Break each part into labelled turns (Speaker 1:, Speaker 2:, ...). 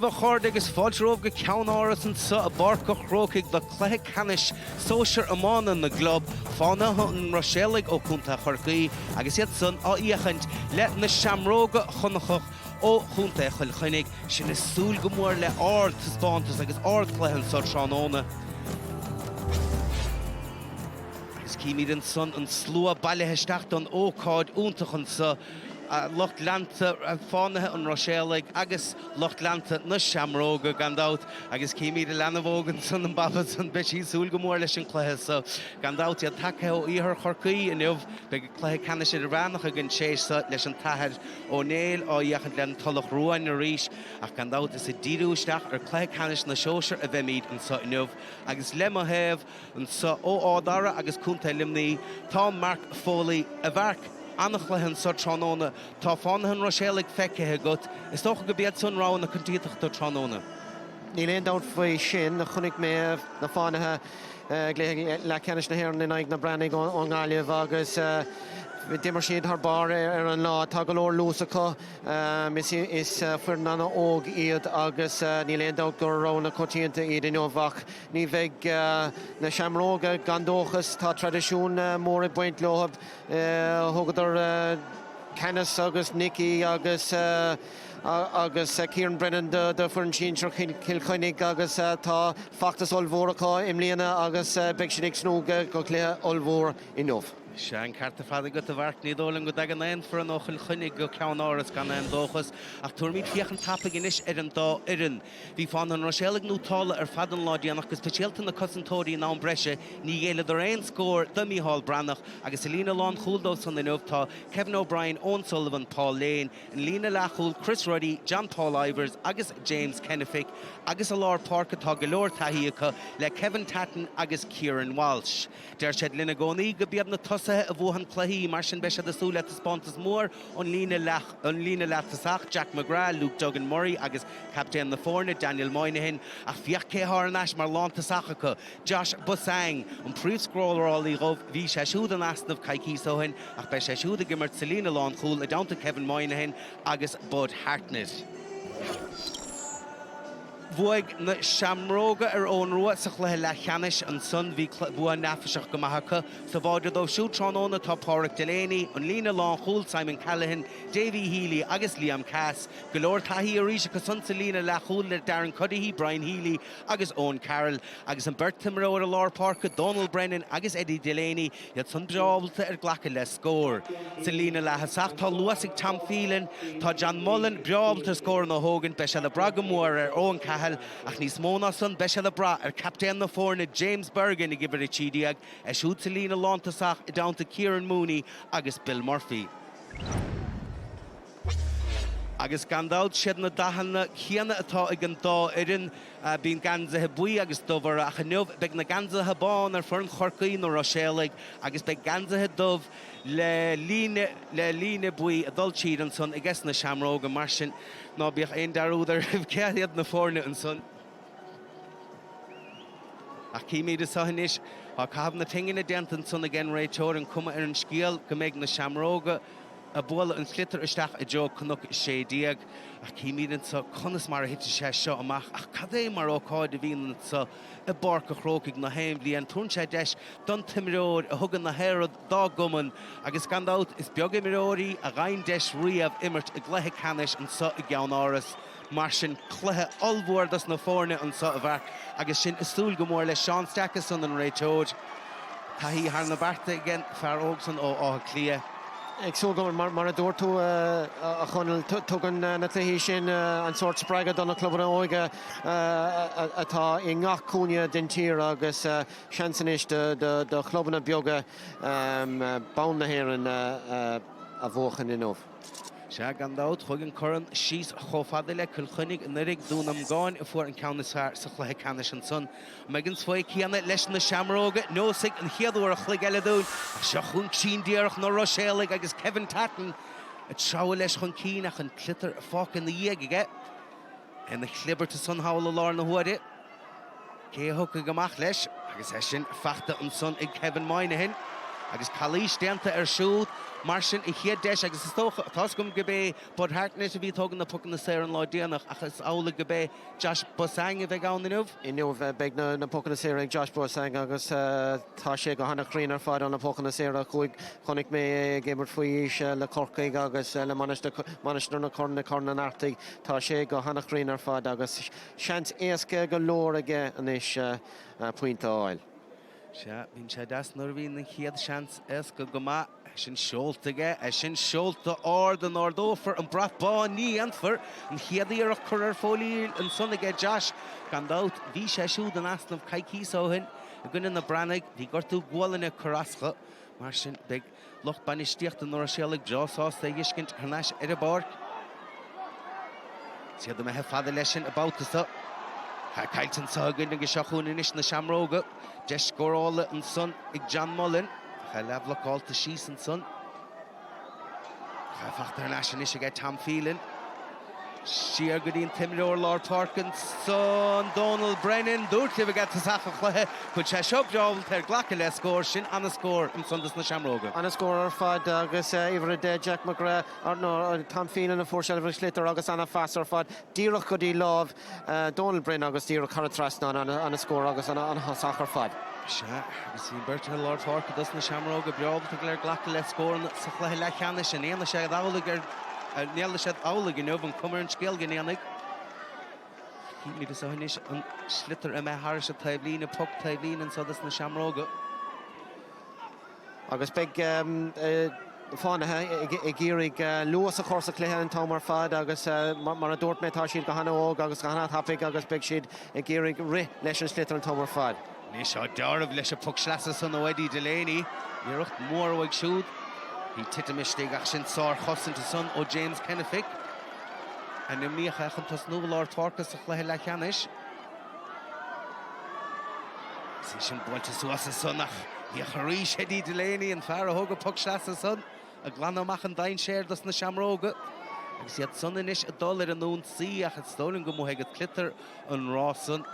Speaker 1: daoibh a chairde agus fáilte romhaibh go Ceann Áras anseo i bPáirc an Chrócaigh do chluiche ceannais sóisear iomána na gclub, Fánaithe an Ruiséalaigh ó Chontae Chorcaí agus iad san á fhiachaint le na Seamróga Chonnachtach ó Chontae Chill Chainnigh. Sinn ag súil go mór le ard-taispeántas agus ard-chluiche anseo tráthnóna. Agus címid ansan an slua bailithe isteach don ócáid iontach anso, lucht leanta Fánaithe an Ruiséalaigh agus lucht leanta na Seamróga gan dabht. Agus címid an leanbh óg ansan, an baba san, beidh sí ag súil go mór leis an cluiche so. Gan dabht, iad tagtha ó iarthar Chorcaí inniu. Beidh cluiche ceannais idirmheánach againn théis so leis an tAthair Ó Néill á fhiachaint le an Tulach Ruain arís. Ach gan dabht is ag díriú isteach ar cluiche ceannais na sóisear a bheimid anso inniu. Agus le mo thaobh, Anseo ó Ard Fhearra agus Contae Luimnigh, tá Mark Foley. A Mhark, an-chluiche anseo tráthnóna. Tá Fánaithe an Ruiséalaigh feicthe agat. Is dócha go b'iad san rogha na coitiantachta tráthnóna.
Speaker 2: Níl aon dabht faoi sin. Chonaic mé na Fánaithe i gcluiche leathcheannais na hÉireann in aghaidh na Breathnaigh ón nGaillimh agus d'imir siad thar barr ar an lá. Tá go leor luas acu. Is foireann an-óg iad agus níl aon dabht gur rogha na coitianta iad inniu ach Ní bheidh na Seamróga gan dóchas. Tá traidisiún mór ag baint leo. Thugadar Canice agus Nicky agus agus Ciaran Brennan do foireann sinsir Chill Chainnigh agus tá feachtas ollmhór acu i mbliana agus beidh siad ag tnúth go cluiche ollmhór inniu.
Speaker 1: Sea, an ceart ar fad agat, a Mharc. Ní dóigh liom go dtagann aon foireann ó Chill Chainnigh go Ceann Áras gan aon dóchas. Ach tabharfaimid féachaint tapaidh anois ar an dá fhoireann. Bhí Fánaithe an Ruiséalaigh nótálta ar fad an lá déanach, go speisialta na cosantóirí in am breise, ní ghéilleadar aon scór do Mhícheál Breathnach agus sa líne lánchúil dóibh san inniu tá Kevin O'Brien, Eoin Sullivan, Paul Lane, an líne leathchúil Chris Ruddy, John Paul Ivers agus James Kennefick agus i lár páirce tá go leor taithí acu le Kevin Tatton agus Kieran Walsh. Deir siad linn i gcónaí go b'iad na tosaithe a bhuachann cluichí, mar sin beidh siad ag súil le taispeántas mór ón líne leath ón líne leath-tosach, Jack McGrath, Luke Duggan Murray agus captaen na foirne, Daniel Moynihan. Ach féach cé thá thar n-ais mar lántosach acu, Josh Beausang, an príomhscórálaí dhóibh. Bhí sé siúd in easnamh coicíos ó shin ach beidh sé siúd ag imirt sa líne lánchúil i dteannta Kevin Moynihan agus Bud Hartnett. Bhuaigh na Seamróga ar Eoghan Rua sa chluiche leathcheannais. Ansan bhí bua neafaiseach go maith acu. Sa bháide dóibh siúd tráthnóna tá Páraic Delaney, an líne lánchúil, Simon Callaghan, Davy Healy agus Liam Cass. Go leor taithí arís acu san sa líne leathchúil le Darren Cuddihy, Brian Healy agus Eoin Carroll. Agus an beirt imreoir i lár páirce, Donal Brennan agus Eddie Delaney, Iad san breá ábalta ar glacadh le scór. Sa líne leath-thosach tá luas ag Tom Phelan, tá John Mullen breá ábalta scóranna a thógaint, beidh siad ag brath go mór ar Eoin Cahill ach níos mó ná san beidh siad ag brath ar captaen na foirne James Bergin ag uimhir 13, é siúd sa líne lántosach i dteannta Kieran Mooney agus Bill Murphy. Agus gan dabht, siad na dathanna céanna atá ag an dá fhoireann. Bíonn geansaithe buí agus dubh orthu, ach inniu beidh na geansaithe bán ar foireann Chorcaí, na Ruiséalaigh, agus beidh geansaithe dubh le líne le líne buí ag dul tríd ansan ages na Seamróga. Mar sin, ná bíodh aon dearúd oraibh cé hiad na foirne ansan. Ach címid anseo anois, tá caitheamh na pingine déanta ansan ag an réiteoir, an cuma ar an scéal go mbeidh na Seamróga ag bualadh an sliotar isteach i dtreo Cnoc 16. Ach címid anseo conas mar a thitfidh sé seo amach. Ach cad é mar ócáid a bhíonn anseo i bPáirc a' Chrócaigh na haon bhliain. Tugann sé deis don t-imreoir a thugann na haon rud dá gcumann agus gan dabht is beag imreoirí a gheibheann deis riamh imirt i gcluiche ceannais anseo i gCeann Áras. Mar sin, cluiche ollmhór dos na foirne anseo a Mharc agus sinn ag súil go mór le Seán Stack ansan an réiteoir. Taithí thar na bearta ag an fear óg san ó Áth Cliath.
Speaker 2: Ag súil go mór, mar a dúirt tú a Chonaill, tugann na cluichí sin an sórt spreagadh do na clubanna óige atá i ngach cúinne den tír agus seans anois do chlubanna beaga bonn na hÉireann a bhuachan inniu.
Speaker 1: Sea, gan dabht, chuaigh an corn síos chomh fada le Cill Chainnigh anuraidh, Dún Longáin a fuair an ceann is fearr sa chluiche ceannais ansan. An mbeidh an svae céanna leis na Seamróga? Neosfaidh an chéad uair a chloig eile dúinn. Ach seo chugainn cinn díreach na Ruiséalaigh agus Kevin Tatton ag treabhadh leis chun cinn ach an sliotar fágtha ina dhiaidh aige. É ina chlibirt ansan thall i lár na huaire. Cé a thiocfaidh amach leis? Agus é sin fachta ansan ag Kevin Moynihan. Agus calaois déanta air siúd. Mar sin, an chéad deis, agus is dócha, tá's agam gurb é Bud Hartnett a bhí ag tógaint na pocanna saora an lá déanach, ach is amhlaidh gurb é Josh Beausang a bheidh ann inniu.
Speaker 2: Inniu beidh na pocanna saora ag Josh Beausang agus tá sé go hana-chruinn ar fad ó na pocanna saora. Chuaigh, chonaic mé é ag imirt faoi aois le Corcaigh agus le Mainistir na Corann i gCorn an Artaigh. Tá sé go hana-chruinn ar fad agus seans éasca go leor aige anois pointe a fháil.
Speaker 1: Sea, bíonn sé deas nuair a bhíonn an chéad seans éasca go maith. É sin seolta aige, é sin seolta ard, an ardófar an brat bán? Ní dhéanfar. An chéad iarracht curtha ar fóraoil ansan aige Josh. Gan dabht, bhí sé siúd in easnamh coicíos ó shin i gcoinne na Breathnaigh. Bhí gortú gualainne curtha as. Mar sin, beidh lucht bainistíochta na Ruiséalaigh breá sásta é a fheiscint thar n-ais ar an bpáirc. Is iad imithe fada leis sin an babhta seo. Tá caillte anso againn agus seo chugainn anois na Seamróga. Deis scórála ansan ag John Mullen. Ach é leathbhlocálta síos ansan. Ach é fachta thar n-ais anois aige Tom Phelan. Siar go dtí an t-imreoir lár páirce ansan, Dónal Brennan. Dúirt libh ag tosach an chluiche go bhfuil sé seo breá ábalta ar glacadh le scór. Sin ana-scór ansan dos na Seamróga.
Speaker 2: Ana-scór ar fad agus uimhir 10 Jack McGrath, nó Tom Phelan a fuair seilbh an tsliotair agus ana-phas ar fad díreach go dtí lámh Dónal Brennan agus díreach thar an trasnán. Ana-scór agus ana-thosach ar fad.
Speaker 1: Sea, agus bhí an bheirt ar lár páirce dos na Seamróga breá ábalta ar glacadh le scóranna sa chluiche leathcheannais. An ndéanfaidh siad amhlaidh ar An ndéanfaidh siad amhlaidh inniu, an cuma ar an scéal go ndéanfaidh. Címid anseo anois an sliotar imithe thairis an taobhlíne, poc taobhlíne anso dos na Seamróga.
Speaker 2: Agus beidh na Fánaithe ag iarraidh luas a chur sa chluiche an t-am ar fad agus mar a dúirt mé tá siad go hana-óg agus go hana-thapaidh agus beidh siad ag iarraidh rith leis an sliotar an t-am ar fad.
Speaker 1: Anois á deáramh leis an phoc sleasa san ó Eddie Delaney. Iarracht mhór uaidh siúd. Í ag titim istigh ach sin sár-chosaint ansan ó James Kennefick. Ainmníodh é chun tosnú i lár páirce sa chluiche leathcheannais. Is í sin buailte suas ansan ach féach arís Eddie Delaney, an fear a thóg an poc sleasa san. Ag glanadh amach an dainséar dos na Seamróga agus iad san anois ag dul ar an ionsaí ach is dóigh liom go mbuafaidh an tsliotar an rás san.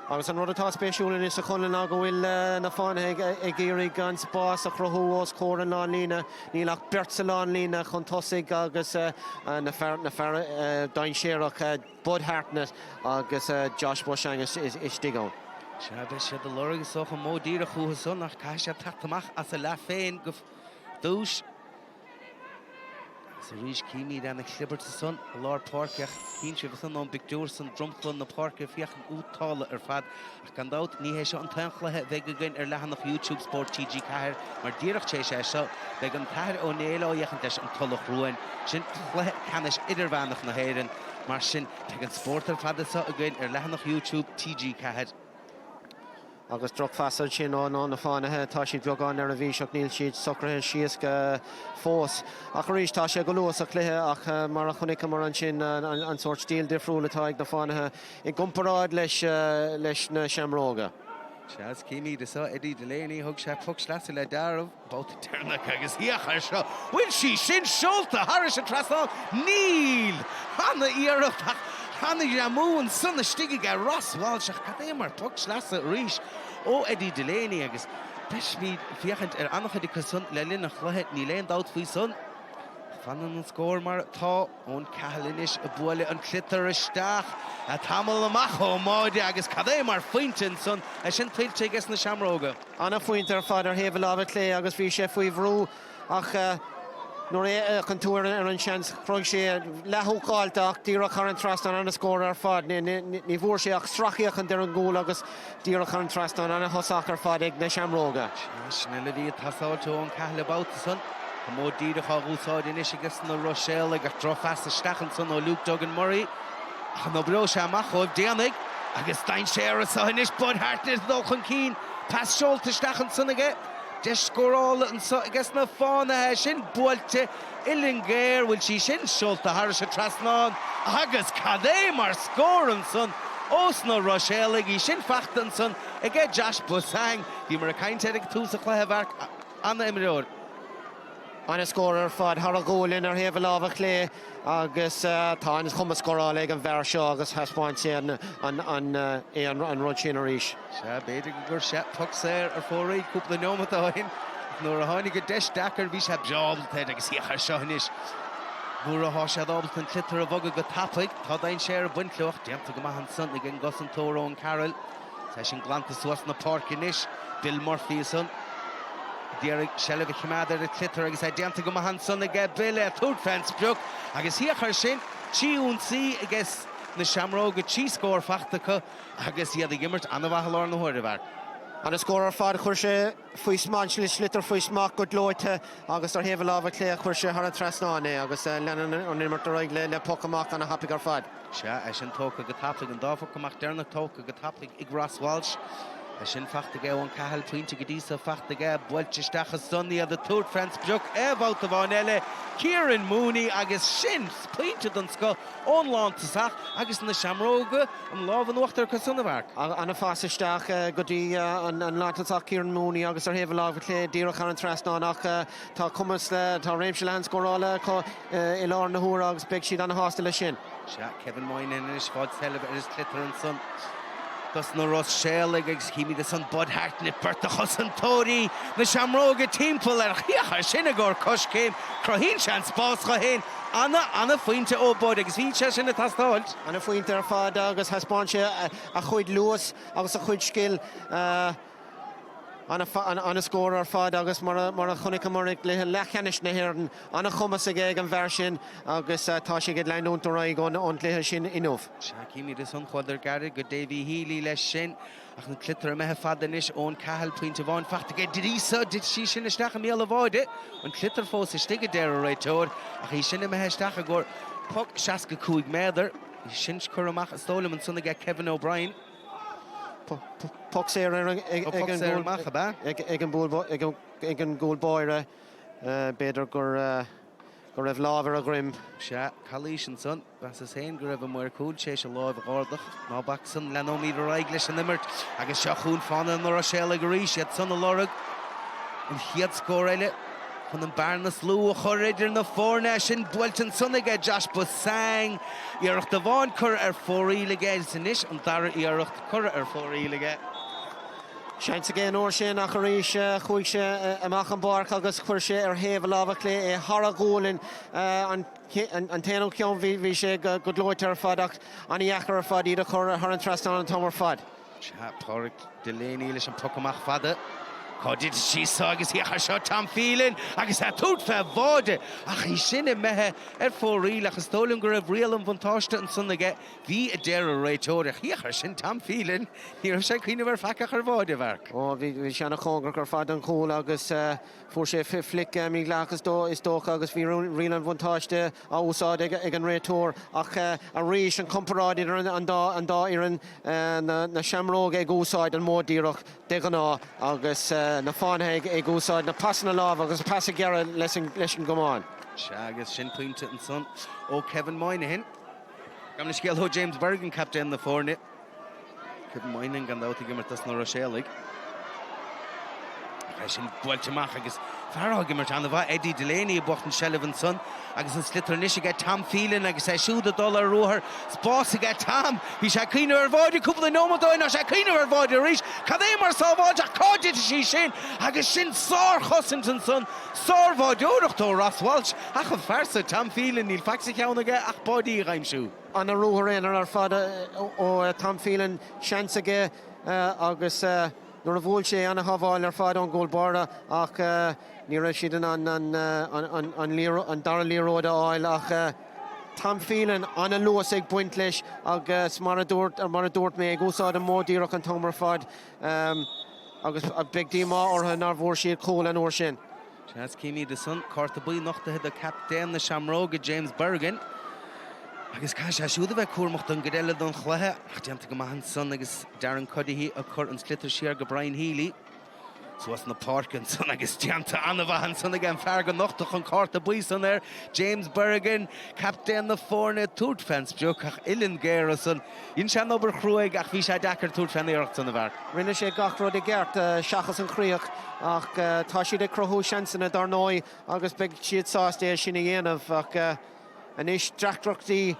Speaker 2: Agus an rud atá spéisiúil anois a Chonaill ná go bhfuil na Fánaithe ag iarraidh an spás a chruthú os comhair an lánlíne. Níl ach beirt sa lánlíne chun tosaigh agus na fear dainséarach Bud Hartnett agus Josh Beausang istigh ann.
Speaker 1: Sea, beidh siad ag lorg is dócha modh díreach uathu san ach caithfidh siad teacht amach as a leath féin go dtús. Agus arís címid ana chlibirt ansan i lár páirce ach cíonn sibh ansan ón bpictiúr san dromchla na páirce féach an útála ar fad ach gan dabht ní hé seo an t-aon chluiche a bheidh againn ar leathanach YouTube Spórt TG4 mar díreach tar éis é seo beidh an tAthair Ó Néill á fhéachaint leis an Tulach Ruain sin cluiche ceannais idirmheánach na hÉireann mar sin beidh an spórt ar fad anseo againn ar leathanach YouTube TG4.
Speaker 2: Agus drochphas ansin ó na Fánaithe. Tá siad beagán neirbhíseach, níl siad socraithe síos fós. Ach arís, tá sé go luath sa chluiche ach mar a chonaiceamar ansin, an sórt stíl difriúil atá ag na Fánaithe i gcomparáid leis na Seamróga.
Speaker 1: Sea, is címid anseo Eddie Delaney, thug sé poc sleasa le deáramh. Babhta deireanach agus féach air seo. Bhfuil sí sin seolta thairis an trasnán? Níl! Ana-iarracht ach ana-ghreamú ansan istigh aige Ross Walsh ach cad é mar poc sleasa arís ó Eddie Delaney agus beimid ag féachaint ar an-chuid acu san le linn an chluiche, níl aon dabht faoi san. Fanann an scór mar atá. Eoin Cahill anois ag bualadh an tsliotair isteach tamall amach ón mbáide agus cad é mar phointe ansan, é sin tuillte aige na Seamróga.
Speaker 2: Ana-phointe ar fad ar thaobh a láimhe clé agus bhí sé faoi bhrú ach nuair a fhéachann tú ar an seans chruthaigh sé leath-húcáilte ach díreach thar an trasnán ana-scór ar fad. Ní bhfuair sé ach sracfhéachaint ar an gcúl agus díreach thar an trasnán ana-thosach ar fad ag na Seamróga.
Speaker 1: Sin eile a bhí ag teastáilt ó Eoin Cahill an babhta san. Tá modh díreach á dh'úsáid anois aige na Ruiséalaigh ach drochphas isteach ansan ó Luke Duggan Murray. Ach an oibreoidh sé amach dhóibh? Déanfaidh. Agus dainséar anseo anois, Bud Hartnett ag dul chun cinn. Pas seolta isteach ansan aige. Deis scórála anseo aige sna Fánaithe. Sin buailte uillinn ghéar. Bhfuil sí sin seolta thairis an trasnán? Agus cad é mar scór ansan ós na Ruiséalaigh. Í sin fachta ansan aige Josh Beausang. Bhíomar ag caint air ag tús an chluiche, a Mharc. Ana-imreoir.
Speaker 2: Ana-scór ar fad thar a ghualainn ar thaobh a láimhe clé agus tá an-chumas scórála ag an bhfear seo agus thaispeáin sé an rud sin arís.
Speaker 1: Sea, b'fhéidir gur chuir sé poc saor ar fóraoil cúpla neomat ó shin. Ach nuair a tháinig an deis deacair bhí sé breá ábalta air agus féach air seo anois. Nuair atá siad ábalta an sliotar a bhogadh go tapaidh, tá dainséar ag baint leo ach déanta go maith ansan ag an gcosantóir Eoin Carroll. Is é sin glanta suas na páirce anois, Bill Murphy ansan ag iarraidh seilbh a choimeád ar an tsliotar agus é déanta go maith ansan aige Bill é ag tabhairt fén sprioc agus féach air sin, 3 ionsaí aige na Seamróga, 3 scór fachta acu agus iad ag imirt an-mhaith i láthair na huaire, a Mharc.
Speaker 2: Ana-scór ar fad, chuir sé faoi smacht an sliotar faoi smacht go gleoite agus ar thaobh a láimhe clé chuir sé thar an trasnán é agus leanann an imirt ar aghaidh le poc amach ana-thapaidh ar fad.
Speaker 1: Sea, é sin tógtha go tapaidh, an dá phoc amach deireanach tógtha go tapaidh ag Ross Walsh. É sin fachta aige Eoin Cahill, pointe go dtí so fachta aige, buailte isteach ansan iad ag tabhairt fén sprioc aon bhabhta amháin eile, Kieran Mooney agus sin pointe den scoth ón lántosach agus na Seamróga an lámh in uachtar acu san, a Mharc.
Speaker 2: Ana-phas isteach go dtí an lántosach Kieran Mooney agus ar thaobh a láimhe clé díreach thar an trasnán ach tá cumas, tá réimse leathan scórála acu i láthair na huaire agus beidh siad ana-shásta leis sin.
Speaker 1: Sea, Kevin Moynihan anois ag fáil seilbh ar an sliotar ansan dos na Ruiséalaigh agus chímid ansan Bud Hartnett, beirt de chosantóirí na Seamróige timpeall air. Féach air sin i gcomhair coiscéim, cruthaíonn sé an spás dho fhéin. Ana, ana-phointe ó Bud agus bhí sé sin ag teastáilt.
Speaker 2: Ana-phointe ar fad agus thaispeáin sé a chuid luas agus a chuid scil. Ana-scór ar fad agus mar a chonaiceamar i gcluiche leathcheannais na hÉireann, ana-chumas aige ag an bhfear sin agus tá sé ag leanúint ar aghaidh ón gcluiche sin inniu.
Speaker 1: Sea, címid ansan, chuadar gairid go Davy Healy leis sin ach an sliotar imithe fada anois, Eoin Cahill, pointe amháin fachta aige D'Arisa, thit sí sin isteach i mbéal an bháide, an sliotar fós istigh a deir an réiteoir ach í sin imithe isteach i gcomhair poc 65 méadar, í sin curtha amach is dóigh liom ansan aige Kevin O'Brien.
Speaker 2: Poc saor ag an gcúl báire. B'fhéidir go raibh lámh ar a dhroim.
Speaker 1: Sea, calaois ansan. Mheasas féin go raibh an maor cúil tar éis a láimh a dh'ardach. Ná bac san, leanóimid ar aghaidh leis an imirt agus seo chugainn Fánaithe na Ruiséalaigh arís, iad san ag lorg an chéad scór eile chun an bearna is lú a chur idir na foirne. Sin buailte ansan aige Josh Beausang. Iarracht amháin curtha ar fóraoil aige agus anois an dara iarracht curtha ar fóraoil aige.
Speaker 2: Seans aige an uair sin ach arís chuaigh sé amach an bpáirc agus chuir sé ar thaobh a láimhe clé é thar a ghualainn. An t-aon cheann bhí sé go gleoite ar fad ach an-dheacair ar fad iad a chur thar an trasnán an t-am ar fad.
Speaker 1: Sea, Pádraig Delaney leis an poc amach fada. Cá dtitfidh sí seo agus féach air seo Tom Phelan agus é ag tabhairt fé bháide ach í sin imithe ar fóraoil ach is dóigh liom go raibh riail an bhuntáiste ansan aige. Bhí, a deir an réiteoir ach féach air sin Tom Phelan, ní raibh sé ag cuimhneamh ar faic ach ar bháide, a Mharc.
Speaker 2: Ó, bhí sé ana-chóngarach ar fad don chúl agus Fuair sé flic mídhleathach is dócha agus bhí riail an bhuntáiste á úsáid ag an réiteoir ach arís an chomparáid idir an dá fhoireann, na Seamróga ag úsáid an modh díreach de ghnáth agus na Fánaithe ag úsáid na pasanna láimhe agus pasa gearra leis an gcamán.
Speaker 1: Sea agus sin pointe ansan ó Kevin Moynihan. Gabh mo leithscéal ó James Bergin, captaen na foirne. Kevin Moynihan gan dabht ag imirt dos na Ruiséalaigh. Ach é sin buailte amach agus fear atá ag imirt an-mhaith, Eddie Delaney ag buachtaint seilbh ansan agus an sliotar anois aige Tom Phelan agus é siúd ag dul ar ruathar. Spás aige Tom! Bhí sé ag cuimhneamh ar bháide cúpla nóiméad ó shin, tá sé ag cuimhneamh ar bháide arís. Cad é mar sábháilt ach cá dtitfidh sí sin? Agus sin sárchosaint ansan, sárbháideoireacht ó Ross Walsh ach an fear so Tom Phelan, níl faic sa cheann aige ach báidí a dh'aimsiú.
Speaker 2: Ana-ruathar aonair ar fad ó Tom Phelan, seans aige agus nuair a bhuail sé ana-shábháil ar fad ón gcúl báire ach ní raibh siad in ann an dara liathróid a fháil ach Tom Phelan, ana-luas ag baint leis agus mar a dúirt mar a dúirt mé ag úsáid an modh díreach an t-am ar fad agus beidh díomá orthu nár bhfuair siad cúl an uair sin.
Speaker 1: Sea, címid ansan cárta buí nochtaithe do captaen na Seamróige, James Bergin. Agus caithfidh sé siúd a bheith cúramach don gcuid eile den chluiche. Ach déanta go maith ansan agus Darren Cuddihy ag cur an sliotar siar go Brian Healy. Suas na páirce ansan agus déanta an-mhaith ansan ag an fear go nochtfadh an cárta buí san air, James Bergin, captaen na foirne, ag tabhairt fén sprioc ach uillinn géar ansan. Dhein sé an obair chruaidh ach bhí sé deacair tabhairt fén iarracht san a Mharc.
Speaker 2: Rinne sé gach rud i gceart seachas an chríoch ach tá siad ag cruthú seansanna dar ndóigh agus beidh siad sásta é sin a dhéanamh ach anois deacrachtaí.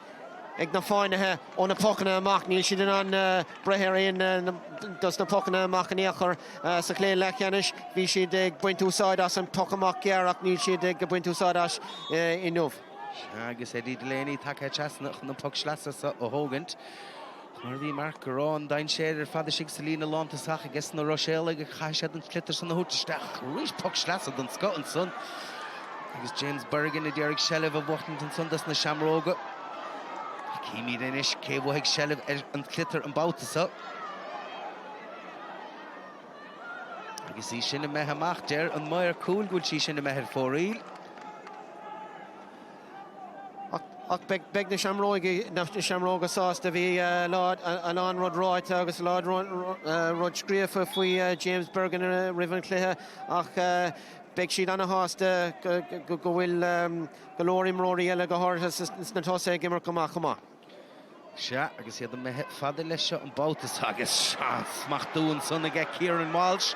Speaker 2: ag na Fánaithe ó na pocanna amach. Níl siad in ann breith ar aon dos na pocanna amach in aon chor. Sa chluiche leathcheannais bhí siad ag baint úsáid as an poc amach gearr ach níl siad ag baint úsáid as inniu.
Speaker 1: Sea, agus Eddie Delaney tagtha trasna chun an poc sleasa seo a thógaint. Mar a bhí Mark ag rá, an dainséar ar fad istigh sa líne lántosach aige na Ruiséalaigh ach caithfidh siad an sliotar san a thabhairt isteach. Arís poc sleasa den scoth ansan agus James Bergin ag iarraidh seilbh a bhuachtaint ansan dos na Seamróga. Címid anois cé bhuafaidh seilbh ar an tsliotar an babhta seo. Agus í sin imithe amach, deir an maor cúil go bhfuil sí sin imithe ar fóraoil.
Speaker 2: Ach beidh na Seamróga sásta. Bhí a lán rud ráite agus a lán rud scríofa faoi James Bergin roimh an chluiche ach beidh siad ana-shásta go bhfuil go leor imreoirí eile, go háirithe sna tosaithe, ag imirt go maith chomh maith.
Speaker 1: Sea, agus iad imithe fada leis seo an babhta seo agus smachtú ansan aige Kieran Walsh.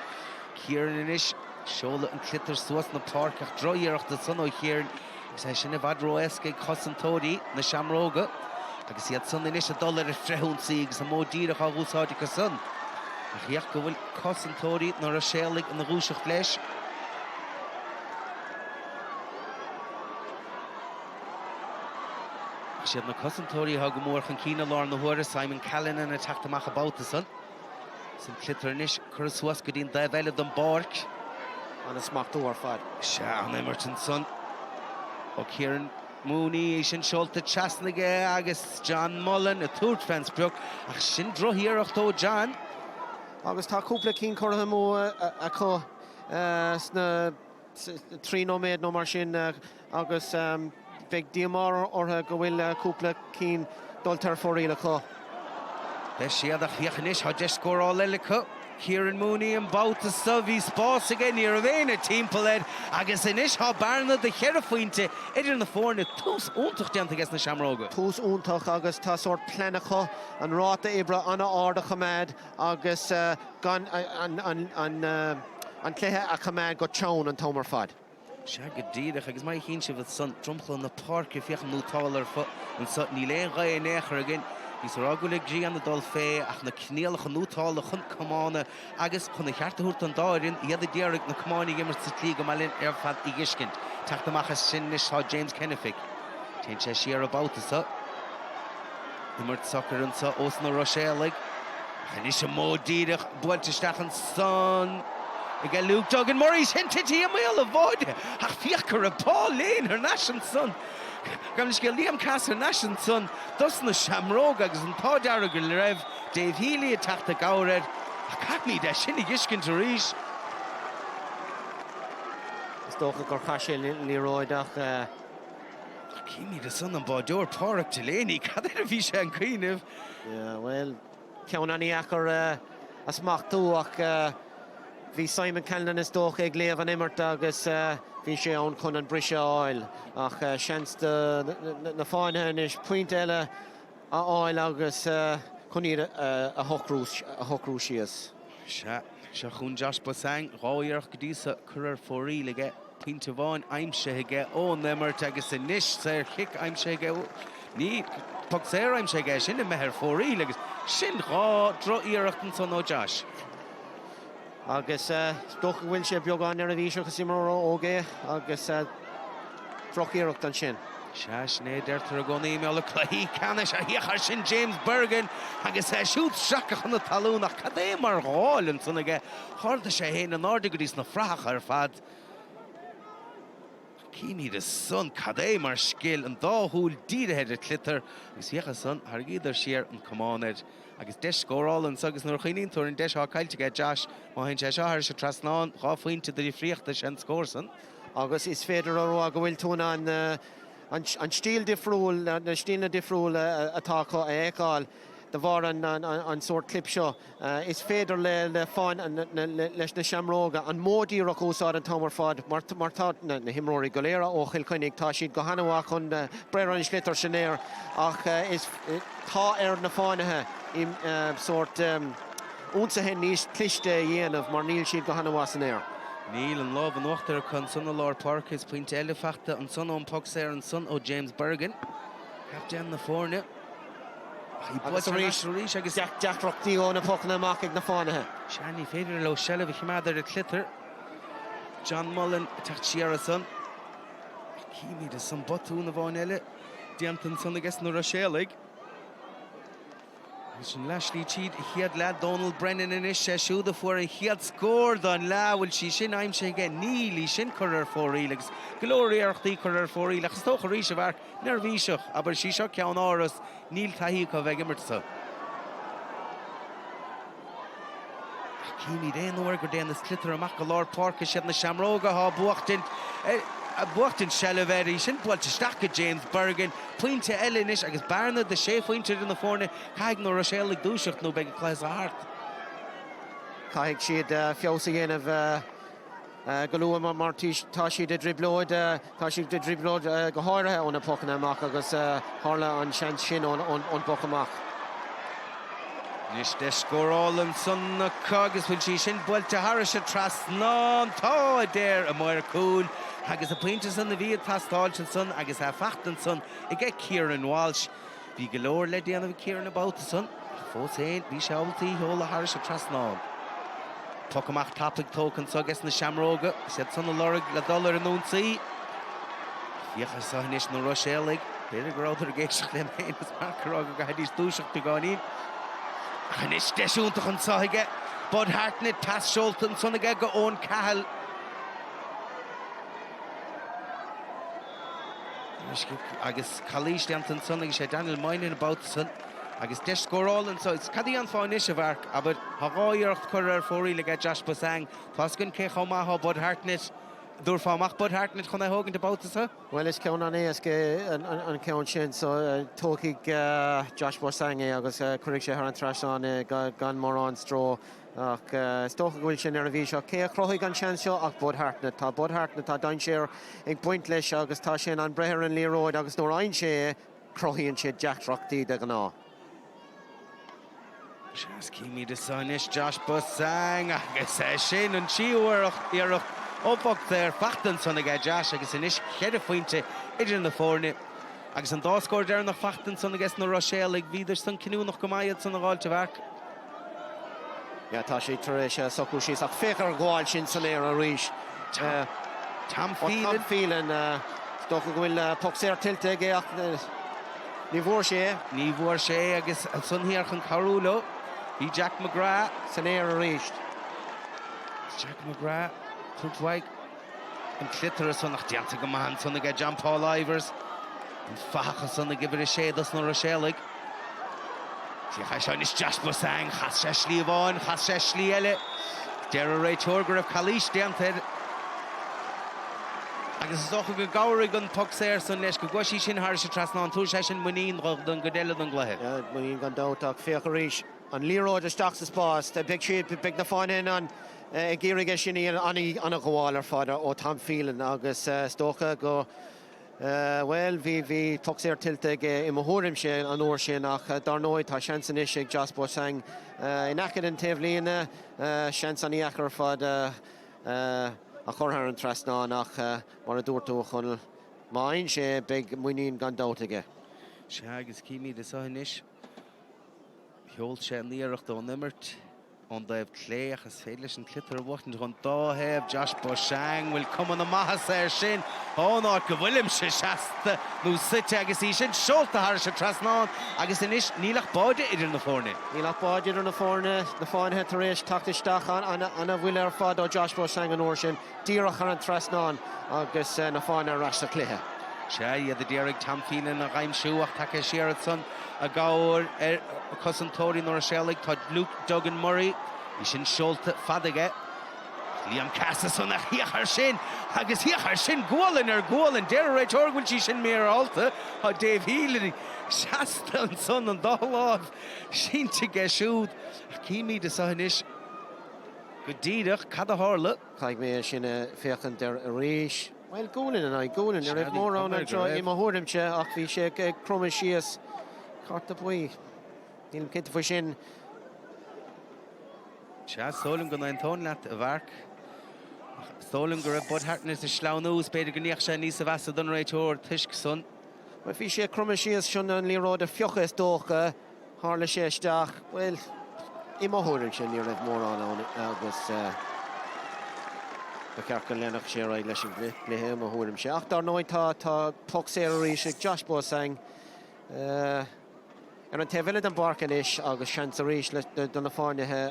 Speaker 1: Kieran anois, seoladh an tsliotar suas na páirce ach drochiarracht ansan ó Kieran agus é sin i bhfad ró-éasca ag cosantóirí na Seamróga agus iad san anois ag dul ar an frithionsaí agus an modh díreach á dh'úsáid acu san. Ach féach go bhfuil cosantóirí na Ruiséalaigh ina dhúiseacht leis. Ach siad na cosantóirí atá go mór chun cinn i láthair na huaire, Simon Callanan ag teacht amach an babhta san. Is an tsliotar anois curtha suas go dtí an dtaobh eile den bpáirc.
Speaker 2: Ana-smachtú ar fad.
Speaker 1: Sea, an-imirt ansan ó Kieran Mooney, é sin seolta trasna aige agus John Mullen ag tabhairt fén sprioc. Ach sin drochiarracht ó John.
Speaker 2: Agus tá cúpla cinn curtha amú acu sna. 3 nóiméad nó mar sin agus beidh díomá orthu go bhfuil cúpla cinn dulta ar fóraoil acu.
Speaker 1: Beidh siad ach féach anois, tá deis scórála eile acu. Kieran Mooney an babhta seo, bhí spás aige, ní raibh éinne timpeall air agus anois tá bearna de cheithre phointe idir na foirne. Tús iontach déanta aige na Seamróga.
Speaker 2: Tús iontach agus tá sórt plean acu an ráta oibre an-ard a choimeád agus gan an cluiche a choimeád go teann an t-am ar fad.
Speaker 1: Sea, go díreach, agus mar a chíonn sibh ansan, dromchla na páirce, féach an nótáil ar fud anso, níl aon ghaoth in aon chor againn. Bhíos a rá go bhfuil an ghrian ag dul fé, ach na coinníollacha nótála chun camánna agus chun an cheart a thabhairt don dá fhoireann, iad a d'iarraidh na camáin a imirt sa tslí go mba linn ar fad a dh'fheiscint. Teacht amach as sin anois tá James Kennefick. Téann sé siar an babhta so. Imirt socair anso ós na Ruiséalaigh. Ach anois an modh díreach buailte isteach ansan aige Luke Duggan. Murray sin tite i mbaol an bháide ach féach go raibh Paul Lane thar n-ais ansan. Gabh mo leithscéal, Liam Cass thar n-ais ansan dos na Seamróga agus an t-ádh dearg go raibh Dave Healy ag teacht i gcabhair air. Ach caithfimid é sin a dh'fheiscint arís.
Speaker 2: Is dócha gur chaith sé an liathróid ach.
Speaker 1: Címid ansan an báideoir Páraic Delaney, cad air a bhí sé ag cuimhneamh?
Speaker 2: Yeah, bhuel, ceann an-dheacair a smachtú ach bhí Simon Callinan is dócha ag léamh an imirt agus bhí sé ann chun an briseadh a fháil. Ach seans do na Fánaithe anois pointe eile a fháil agus chun iad a shocrú síos.
Speaker 1: Sea, seo chugainn Josh Beausang, 2 iarracht go dtí so curtha ar fóraoil aige, pointe amháin aimsithe aige ón imirt agus anois saorchic aimsithe aige, ní, poc saor aimsithe aige, sin imithe ar fóraoil agus sin 2 droch-iarracht ansan ó Josh.
Speaker 2: Agus is dócha go bhfuil sé beagán neirbhíseach, is imreoir óg é agus drochiarracht ansin.
Speaker 1: Sea, sin é a deirtear i gcónaí i mbéal na cluichí ceannais. A féach air sin James Bergin agus é siúd sractha chun na talún ach cad é mar ghabháil ansan aige. Ardaigh sé féin in airde go dtí sna frathacha ar fad. Címid ansan cad é mar scil, an dá shúil dírithe ar an tsliotar agus féach ansan, tharraingíodar siar an camán air. Agus deis scórála anso agus nuair a chuimhníonn tú ar an deis atá caillte aige Josh, má théann sé seo thairis an trasnán, 2 phointe de dhifríocht is ea an scór san.
Speaker 2: Agus is féidir a rá go bhfuil tú in ann an stíl difriúil, na stíleanna difriúla atá acu a fheiceáil de bharr an sórt clip seo. Is féidir le leis na Seamróga an modh díreach a úsáid an t-am ar fad mar tá na himreoirí go léir ó Chill Chainnigh, tá siad go han-mhaith chun breith ar an sliotar san aer ach is tá ar na Fánaithe sórt ionsaithe níos cliste a dhéanamh mar níl siad go han-mhaith san aer.
Speaker 1: Níl an lámh in uachtar acu ansan i lár páirce. Is pointe eile fachta ansan ón poc saor ansan ó James Bergin, captaen na foirne.
Speaker 2: Agus arís,
Speaker 1: arís agus.
Speaker 2: Deacrachtaí ó na pocanna amach ag na Fánaithe.
Speaker 1: Sea, ní féidir leo seilbh a choimeád ar an tsliotar. John Mullen ag teacht siar ansan. Címid ansan botún amháin eile déanta ansan ages na Ruiséalaigh. Agus sin leathshlí tríd an chéad leath. Dónal Brennan anois, sé siúd a fuair an chéad scór don leath. Bhfuil sí sin aimsithe aige? Níl í sin curtha ar fóraoil agus go leor iarrachtaí curtha ar fóraoil ach is dócha arís a Mharc, neirbhíseach, abair, sí seo Ceann Áras, níl taithí acu a bheith ag imirt sa. Ach címid aon uair go dtéann an sliotar amach go lár páirce, siad na Seamróga atá ag buachtaint, ag buachtaint seilbh air. Í sin buailte isteach go James Bergin. Pointe eile anois agus bearna de sé phointe idir na foirne. Caithfidh na Ruiséalaigh dúiseacht nó beidh an cluiche seo thart.
Speaker 2: Caithfidh siad feabhas a dhéanamh. Go luath mar tá siad i dtrioblóid, tá siad i dtrioblóid go háirithe ó na pocanna amach agus tharla an seans sin ón bpoc amach.
Speaker 1: Anois deis scórála ansan acu agus bhfuil sí sin buailte thairis an trasnán? Tá, a deir an maor cúil agus an pointe san a bhí ag teastáilt ansan agus é fachta ansan aige Kieran Walsh. Bhí go leor le déanamh ag Kieran an babhta san, ach fós féin, bhí sé ábalta í a sheoladh thairis an trasnán. Poc amach tapaidh tógtha anso ages na Seamróga, is iad san a lorg le dul ar an ionsaí. Féach air seo anois, na Ruiséalaigh. B'fhéidir go rabhadar ag éisteacht liom féin is Marc ag rá go gcaithfidís dúiseacht beagáinín. Ach anois deis iontach anso aige Bud Hartnett, pas seolta ansan aige go Eoin Cahill. Agus calaois déanta ansan agus sé Daniel Moynihan an babhta san agus deis scórála anso. Is cad a dhéanfá anois, a Mharc? Abair, tá dhá iarracht curtha ar fóraoil aige Josh Beausang. Tá's againn cé chomh maith atá Bud Hartnett. An dtabharfá amach Bud Hartnett chun é a thógaint an babhta so?
Speaker 2: Bhuel, is ceann an-éasca é an ceann sin so tógfaidh Josh Beausang é agus cuirfidh sé thar an trasnán é gan mórán stró. Ach is dócha go bhfuil sé neirbhíseach. Cé a chruthaigh an seans seo ach Bud Hartnett. Tá Bud Hartnett, tá dainséar ag baint leis agus tá sé in ann breith ar an liathróid agus nuair a fhaigheann sé é, cruthaíonn sé deacrachtaí de ghnáth.
Speaker 1: Sea, címid anso anois Josh Beausang agus é sin an tríú iarracht ó phoc saor fachta ansan aige Josh agus anois cheithre phointe idir na foirne. Agus an dá scór deireanach fachta ansan aige na Ruiséalaigh, bhíodar san cinniúnach go maith iad san a dh'fháilt a Mharc.
Speaker 2: Yeah, tá siad tar éis socrú síos ach féach ar an ghabháil sin san aer arís.
Speaker 1: Tom Phelan.
Speaker 2: Tom Phelan. Is dócha go bhfuil poc saor tuillte aige ach ní bhfuair sé é.
Speaker 1: Ní bhfuair sé é agus ansan thiar chun cabhrú leo bhí Jack McGrath.
Speaker 2: San aer arís.
Speaker 1: Jack McGrath, tabhairt uaidh. An sliotar ansan ach déanta go maith ansan aige John Paul Ivers. An fathach ansan ag uimhir 6 dos na Ruiséalaigh. Féach air seo anois Josh Beausang, chas sé slí amháin, chas sé slí eile. Deir an réiteoir go raibh calaois déanta air agus is dócha go gcabhraigh an poc saor san leis, go gcuaigh sí sin thairis an trasnán. Tabharfaidh sé sin muinín don gcuid eile den gcluiche.
Speaker 2: Muinín gan dabht ach féach arís an liathróid isteach sa spás. Beidh siad, beidh na Fánaithe in ann ag iarraidh é sin a dhéanamh. An-ghabháil ar fad ó Tom Phelan agus is dócha go, bhuel, bhí, bhí poc saor tuillte aige i mo thuairimse an uair sin ach dar ndóigh tá seans anois ag Josh Beausang in aice den taobhlíne, seans an-dheacair ar fad a chur thar an trasnán ach mar a dúirt tú a Chonaill, má fhaigheann sé é beidh muinín gan dabht aige.
Speaker 1: Sea agus címid anseo anois, sheol sé an iarracht ón imirt. Ón dtaobh clé, ach is féidir leis an tsliotar a bhuachaint ón dá thaobh. Josh Beausang, bhfuil cuma na maitheasa air sin? Ón áit go bhfuilimse seasta nó suite agus í sin seolta thairis an trasnán agus anois níl ach báide idir na foirne.
Speaker 2: Níl ach báide idir na foirne, na Fánaithe tar éis teacht isteach. An-bhuille ar fad ó Josh Beausang an uair sin. Díreach thar an trasnán agus na Fánaithe ar ais sa chluiche.
Speaker 1: Sea, iad a d'iarraidh Tom Phelan a dh'aimsiú ach tagtha siar ansan i gcabhair ar chosantóirí na Ruiséalaigh tá Luke Duggan Murray, í sin seolta fada aige. Liam Cass ansan ach féach air sin agus féach air sin gualainn ar ghualainn. Deir an réiteoir go bhfuil sí sin míreálta. Tá Dave Healy seasta ansan an dá láimh sínte aige siúd. Ach címid anseo anois go díreach cad a tharla.
Speaker 2: Caithfidh mé é sin a féachaint air arís. Bhuel, gualainn in aghaidh gualainn. Ní raibh mórán anseo i mo thuairimse ach bhí sé ag cromadh síos. Cárta buí. Nílim cinnte faoi sin.
Speaker 1: Sea, is dóigh liom go n-aontóinn leat, a Mharc. Ach is dóigh liom go raibh Bud Hartnett ag sleamhnú is b'fhéidir go ndeachaigh sé níosa mheasa don réiteoir toisc san.
Speaker 2: Bhuel, bhí sé ag cromadh síos sin an liathróid a phiocadh is dócha. Tharla sé isteach, bhuel, i mo thuairimse ní raibh mórán ann agus ba cheart go leanfadh sé ar aghaidh leis an gcluiche i mo thuairimse. Ach dar ndóigh tá tá poc saor arís ag Josh Beausang ar an taobh eile den bpáirc anois agus seans arís do na Fánaithe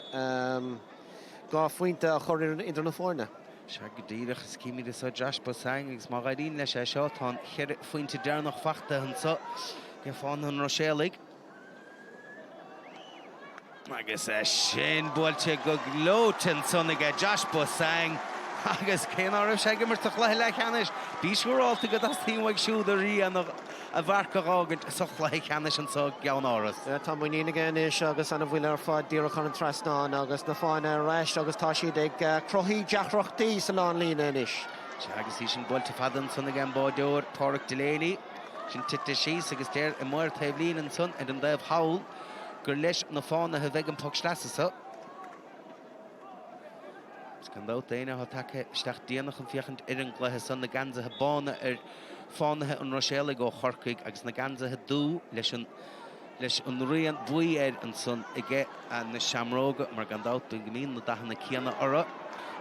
Speaker 2: 2 phointe a chur idir na foirne.
Speaker 1: Sea, go díreach, is címid anso Josh Beausang agus má dh'éiríonn leis é seo, tá an cheithre phointe deireanach fachta anso ag Fánaithe an Ruiséalaigh. Agus é sin buailte go gleoite ansan aige Josh Beausang agus cé ná raibh sé ag imirt sa chluiche leathcheannais, bí siúrálta go dteastaíonn uaidh siúd a rian a mharc a dh'fhágaint sa chluiche ceannais anso i gCeann Áras.
Speaker 2: Tá muinín aige anois agus ana bhuille ar fad díreach thar an trasnán agus na Fánaithe ar ais agus tá siad ag cruthaí deacrachtaí sa lánlíne anois.
Speaker 1: Sea agus í sin buailte fada ansan ag an báideoir Páraic Delaney. Sin tite síos agus deir an maor taobhlíne ansan ar an dtaobh thall gur leis na Fánaithe a bheidh an poc sleasa so. Is gan dabht éinne atá tagtha isteach déanach chun féachaint ar an gcluiche san, na geansaithe bána ar Fánaithe an Ruiséalaigh ó Chorcaigh agus na geansaithe dubha leis an leis an rian buí air ansan aige na Seamróga mar gan dabht go mbíonn na dathanna céanna orthu.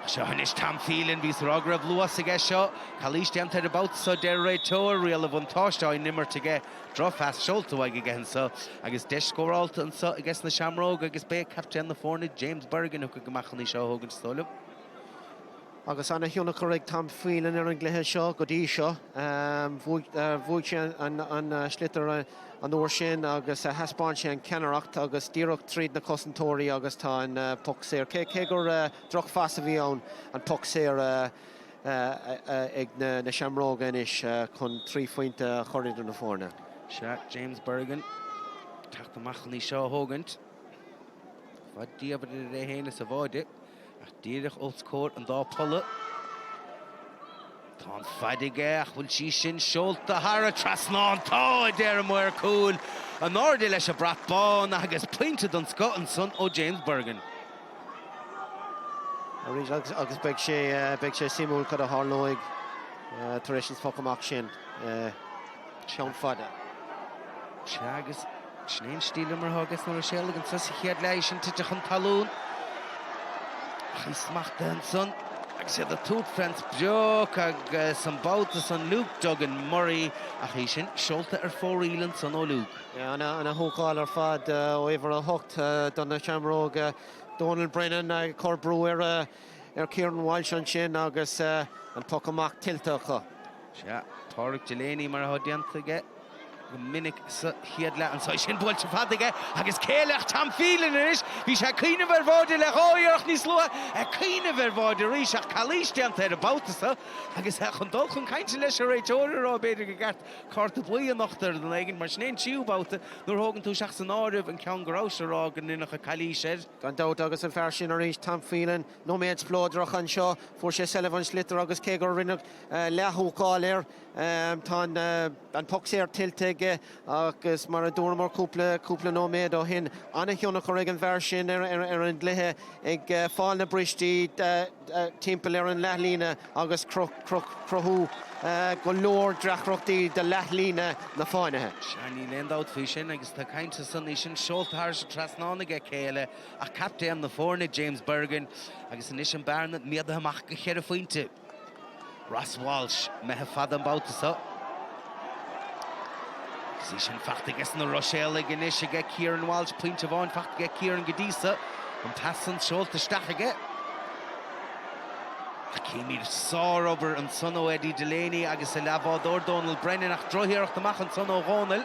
Speaker 1: Seo anois Tom Phelan, bhíos ag rá go raibh luas aige seo. Calaois déanta air an babhta so deir an réiteoir, riail an bhuntáiste á n-imirt aige. Drochphas seolta uaidh aige anso agus deis scórálta anso aige na Seamróga agus b'é captaen na foirne James Bergin a thiocfaidh amach chun í seo a thógaint is dóigh liom.
Speaker 2: Agus ana-thionchar ag Tom Phelan ar an gcluiche seo go dtí seo. Bhuaigh sé an sliotar an uair sin agus thaispeáin sé an ceannaireacht agus díreach tríd na cosantóirí agus tá an poc saor. Cé gur drochphas a bhí ann, an poc saor ag na Seamróga anois chun 3 phointe a chur idir na foirne.
Speaker 1: Sea, James Bergin ag teacht amach chun í seo a thógaint. Fad diamhair idir é féin is a bháide, ach díreach os comhair an dá polla. Tá an faid aige ach bhfuil sí sin seolta thar an trasnán? Tá, a deir an maor cúil. In airde leis an brat bán agus pointe den scoth ansan ó James Bergin.
Speaker 2: Arís agus beidh sé beidh sé suimiúil cad a tharlóidh tar éis an phoc amach sin. Ceann fada.
Speaker 1: Sea agus sin é an stíl imeartha aige na Ruiséalaigh anso sa chéad leath, í sin tite chun talún. Ach í smachtaithe ansan agus iad ag tabhairt fén sprioc agus an babhta san Luke Duggan Murray ach í sin seolta ar fóraoil ansan ó Luke.
Speaker 2: Ana-húcáil ar fad ó uimhir 8 do na Seamróga, Donal Brennan ag cur brú ar Kieran Walsh ansin agus an poc amach tuillte acu.
Speaker 1: Sea, Pádraig Delaney mar atá déanta aige go minic sa chéad leath anso. Í sin buailte fada aige agus céile ach Tom Phelan anois. Bhí sé ag cuimhneamh ar bháide le dhá iarracht níos luaithe, ag cuimhneamh ar bháide arís ach calaois déanta air an babhta seo agus é chun dul chun cainte leis an réiteoir a rá b'fhéidir gur cheart cárta buí a nochtadh ar dhuine éigin mar sin é an tríú babhta nuair a thógann tú isteach san áireamh an ceann go rabhais ag rá go ndéanfadh calaois air.
Speaker 2: Gan dabht agus an fear sin arís, Tom Phelan, nóiméad spleodrach anseo, fuair sé seilbh an sliotar agus cé gur rinneadh leath-húcáil air, tá an poc saor tuillte aige agus mar a dúramar cúpla cúpla nóiméad ó shin, an-thionchar ag an bhfear sin ar an gcluiche, ag fáil na bristí timpeall ar an leathlíne agus cruthú go leor deacrachtaí do leathlíne na Fánaithe.
Speaker 1: Sea, níl aon dabht faoi sin agus tá caint ansan, í sin seolta thairis an trasnán aige Céile ach captaen na foirne, James Bergin, agus anois an bearna méadaithe amach go cheithre phointe. Ross Walsh imithe fada an babhta seo. Agus í sin fachta aige na Ruiséalaigh anois aige Kieran Walsh, pointe amháin fachta aige Kieran go dtí seo. An pas san seolta isteach aige. Ach címid sárobair ansan ó Eddie Delaney agus a leathbhádóir Donal Brennan ach drochiarracht amach ansan ó Dhónal.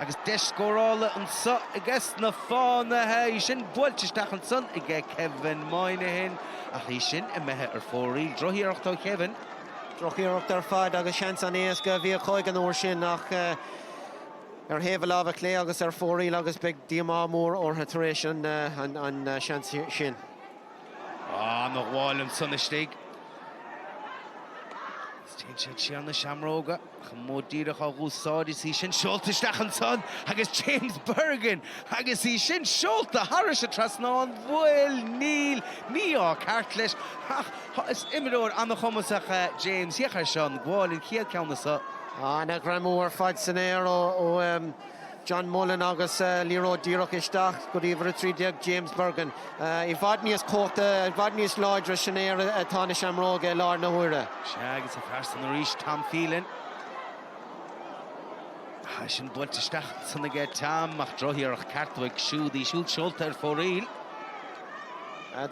Speaker 1: Agus deis scórála anso aige na Fánaithe, í sin buailte isteach ansan aige Kevin Moynihan, ach í sin imithe ar fóraoil. Drochiarracht ó Kevin.
Speaker 2: Drochiarracht ar fad agus seans an-éasca a bhí acu ag an uair sin ach ar thaobh a láimhe clé agus ar fóraoil agus beidh díomá mór orthu tar éis an seans sin.
Speaker 1: Ana-ghabháil ansan istigh. Is téann siad siar na Seamróga. Ach an modh díreach á dh'úsáid is í sin seolta isteach ansan agus James Bergin agus í sin seolta thairis an trasnán. Bhuel, níl, mí-ádh ceart leis ach is imreoir an-chumasach é James. Féach air seo, an gabháil an chéad ceann anso.
Speaker 2: Ana-ghreamú ar fad san aer ó. John Mullen agus liathróid díreach isteach go dtí uimhir 13 James Bergin. I bhfad níos cumhachta, i bhfad níos láidre san aer atá na Seamróga i láthair na huaire.
Speaker 1: Sea, agus an fear san arís, Tom Phelan. Tá sin buailte isteach ansan aige Tom ach drochiarracht ceart uaidh siúd, í siúd seolta ar fóraoil.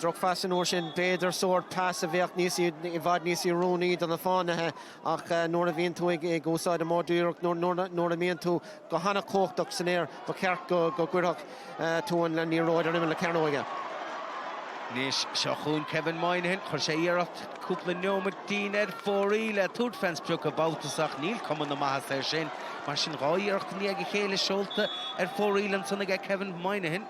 Speaker 2: Drochphas an uair sin, b'fhéidir sórt pas a bheadh níos, i bhfad níos oiriúnaí do na Fánaithe ach nuair a bhíonn tú ag úsáid an modh díreach, nuair a mbíonn tú go hana-chumhachtach san aer, ba cheart go gcuirfeadh tú an liathróid ar imeall na cearnóige.
Speaker 1: Anois, seo chugainn Kevin Moynihan. Chuir sé iarracht cúpla neomaitín ar fóraoil le tabhairt fén sprioc an babhta so ach níl cuma na maitheasa air sin. Mar sin, 2 iarracht i ndiaidh a chéile seolta ar fóraoil ansan aige Kevin Moynihan.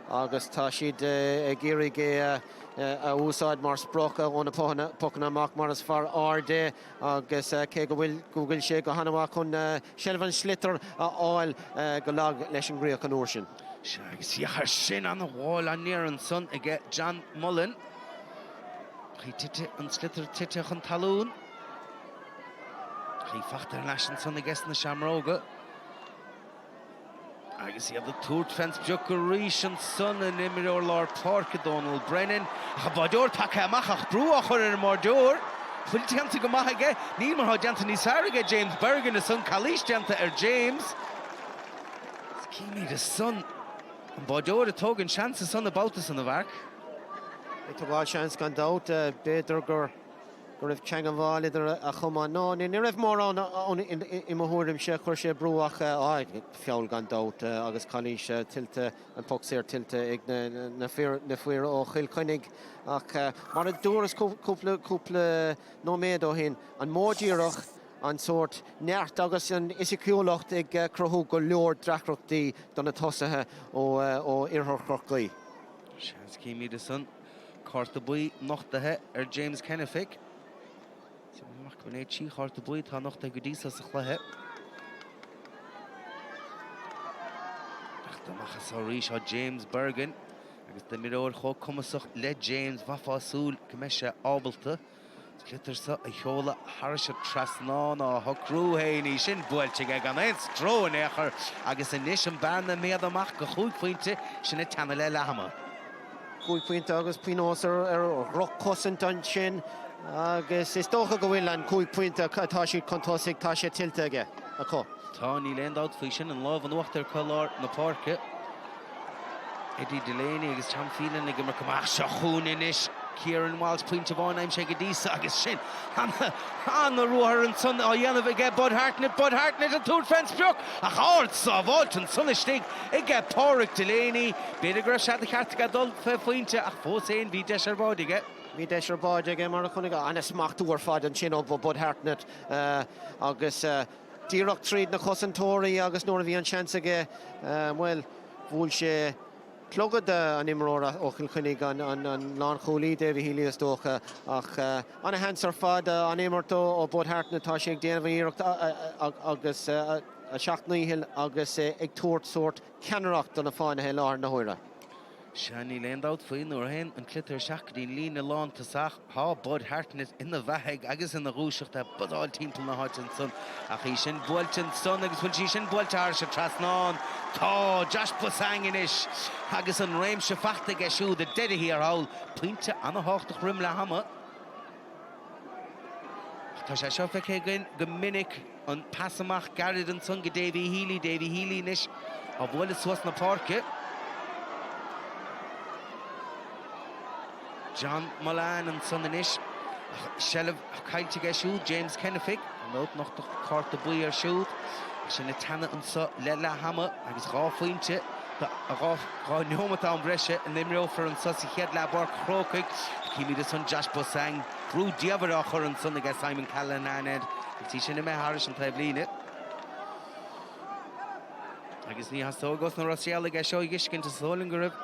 Speaker 2: Agus tá siad ag iarraidh é a úsáid mar sprioc ó na pocanna amach mar is fear ard é agus cé go bhfuil go bhfuil sé go han-mhaith chun seilbh an sliotair a fháil go lag leis an gcríoch an uair sin.
Speaker 1: Sea, agus féach air sin, an-bháil aniar ansan aige John Mullen. Ach í tite, an sliotar tite chun talún. Ach í fachta thar n-ais ansan aige sna Seamróga. Agus iad ag tabhairt fén sprioc arís ansan, an imreoir lár páirce Dónal Brennan. Ach an báideoir tagtha amach ach brú á chur ar an mbáideoir. Fuil déanta go maith aige. Níl mar thá déanta níos fearr aige James Bergin ansan. Calaois déanta ar James. Is címid ansan an báideoir ag tógaint seans ansan an babhta san a Mharc.
Speaker 2: Ag tógáil seans gan dabht. B'fhéidir gur. go raibh teangmháil idir a chamáin. No, ní raibh mórán ann i mo thuairimse. Chuir sé brú ach feall gan dabht agus calaois tuillte, an poc saor tuillte ag na fir ó Chill Chainnigh. Ach mar a dúras cúpla cúpla nóiméad ó shin, an modh díreach, an sórt neart agus an fhisiciúlacht ag cruthú go leor deacrachtaí do na tosaithe ó Oirthear Chorcaí.
Speaker 1: Seans címid ansan. Cárta buí nochtaithe ar James Kennefick. Amach go é 3 chárta buí atá nochtaithe go dtí so sa chluiche. Ach amach as arís ó James Bergin agus d'imreoir chomh cumasach le James bheifeá ag súil go mbeidh sé ábalta sliotar seo a sheoladh thairis an trasnán á shocrú féin í sin buailte aige gan aon stró in aon chor agus anois an bearna méadaithe amach go chúig phointe, sinn ag teannadh le leath ama.
Speaker 2: Cúig phointe agus pionós ar dhroch-chosaint ansin agus is dócha go bhfuil an cúig phointe atá siad chun tosaigh, tá sé tuillte aige, acu.
Speaker 1: Tá, níl aon dabht faoi sin, an lámh in uachtar acu i lár na páirce. Eddie Delaney agus Tom Phelan ag imirt go maith. Seo chugainn anois Kieran Walsh, pointe amháin aimsithe go dtí so agus sin an-ruathar ansan á dhéanamh aige Bud Hartnett. Bud Hartnett ag tabhairt fén sprioc ach ard sábháilt ansan istigh aige Pádraig Delaney. B'fhéidir go raibh sé de cheart aige dul fé phointe ach fós féin bhí deis ar bháide aige.
Speaker 2: Bhí deis ar bháide aige mar a chonaic an-smachtú ar fad ansin ó Bud Hartnett agus díreach tríd na cosantóirí agus nuair a bhí an seans aige, bhuel, bhuail sé clogad an imreora ó Chill Chainnigh, an lánchúlaí, Davy Healy is dócha. Ach ana-sheans ar fad, an-imirt ó Bud Hartnett, tá sé ag déanamh iarracht agus a sheacht ndícheall agus ag tabhairt sórt ceannaireacht do na Fánaithe i láthair na huaire.
Speaker 1: Sea, níl aon dabht faoi, nuair a théann an sliotar isteach go dtí an líne lántosach, tá Bud Hartnett ina bheathaidh agus ina dhúiseacht ag buzzáil timpeall na háite ansan. Ach í sin buailte ansan agus bhfuil sí sin buailte thairis an trasnán? Tá! Josh Beausang anois agus an réimse fachta aige siúd ag deireadh thiar thall. Pointe ana-thábhachtach roim leath ama. Ach tá sé seo feicthe againn go minic. An pas amach gairid ansan go Davy Healy, Davy Healy anois á bhualadh suas na páirce. John Mullane ansan anois ach seilbh caillte aige siúd, James Kennefick. Ar ndóigh, nochtadh cárta buí air siúd. Sinn ag teannadh anso le leath ama agus 2 phointe, 2 neomat am breise a n-imreofar anso sa chéad leath i bPáirc an Chrócaigh. Címid ansan Josh Beausang. Brú diamhair á chur ansan aige Simon Callanan air agus í sin imithe thairis an taobhlíne. Agus ní theastóidh ós na Ruiséalaigh é seo a dh'fheiscint, is dóigh liom go raibh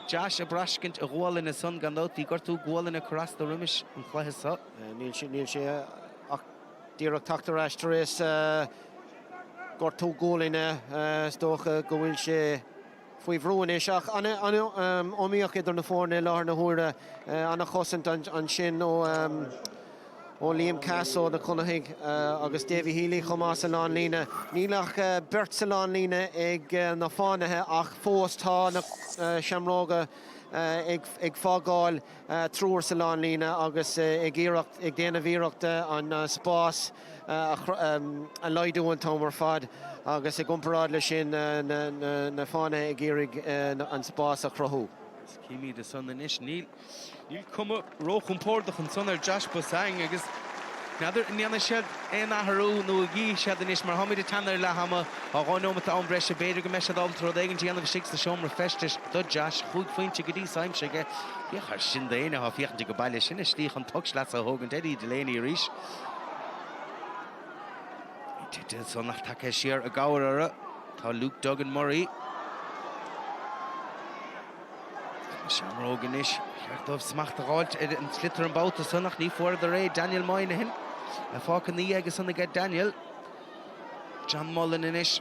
Speaker 1: Josh ag braiscint a ghualainne san, gan dabht bhí gortú gualainne ag cur as dó roimis an chluiche so.
Speaker 2: Níl sé, níl sé ach díreach teacht ar ais tar éis gortú gualainne, is dócha go bhfuil sé. faoi bhrú anois ach an-iomaíocht idir na foirne i láthair na huaire. An-chosaint ansin ó ó Liam Cass ó na Connachtaigh agus Davy Healy chomh maith sa lánlíne. Níl ach beirt sa lánlíne ag na Fánaithe ach fós tá na Seamróga ag fágáil triúr sa lánlíne agus ag iarracht, ag déanamh iarrachta an spás a laghdú an t-am ar fad agus i gcomparáid leis sin na Fánaithe ag iarraidh an spás a chruthú.
Speaker 1: Címid ansan anois, níl. Níl cuma róchompordach ansan ar Josh Beausang agus n'fheadar an ndéanfaidh siad aon athrú nó an gcífidh siad anois mar táimid ag teannadh ar leath ama, tá 2 neomat d'am breise, b'fhéidir go mbeidh siad ábalta rud éigin a dhéanamh istigh sa seomra feistis do Josh. Chúig phointe go dtí so aimsithe aige. Féach air sin d'éinne atá ag féachaint ag baile, sin an slí chun poc sleasa a thógaint, Eddie Delaney arís. Tite ansan ach tagtha siar i gcabhair orthu tá Luke Duggan Murray. Na Seamróga anois, ba cheart dóibh smacht a dh'fháilt ar an sliotar an babhta san ach ní fuaireadar é. Daniel Moynihan fágtha ina dhiaidh ansan aige Daniel. John Mullen anois.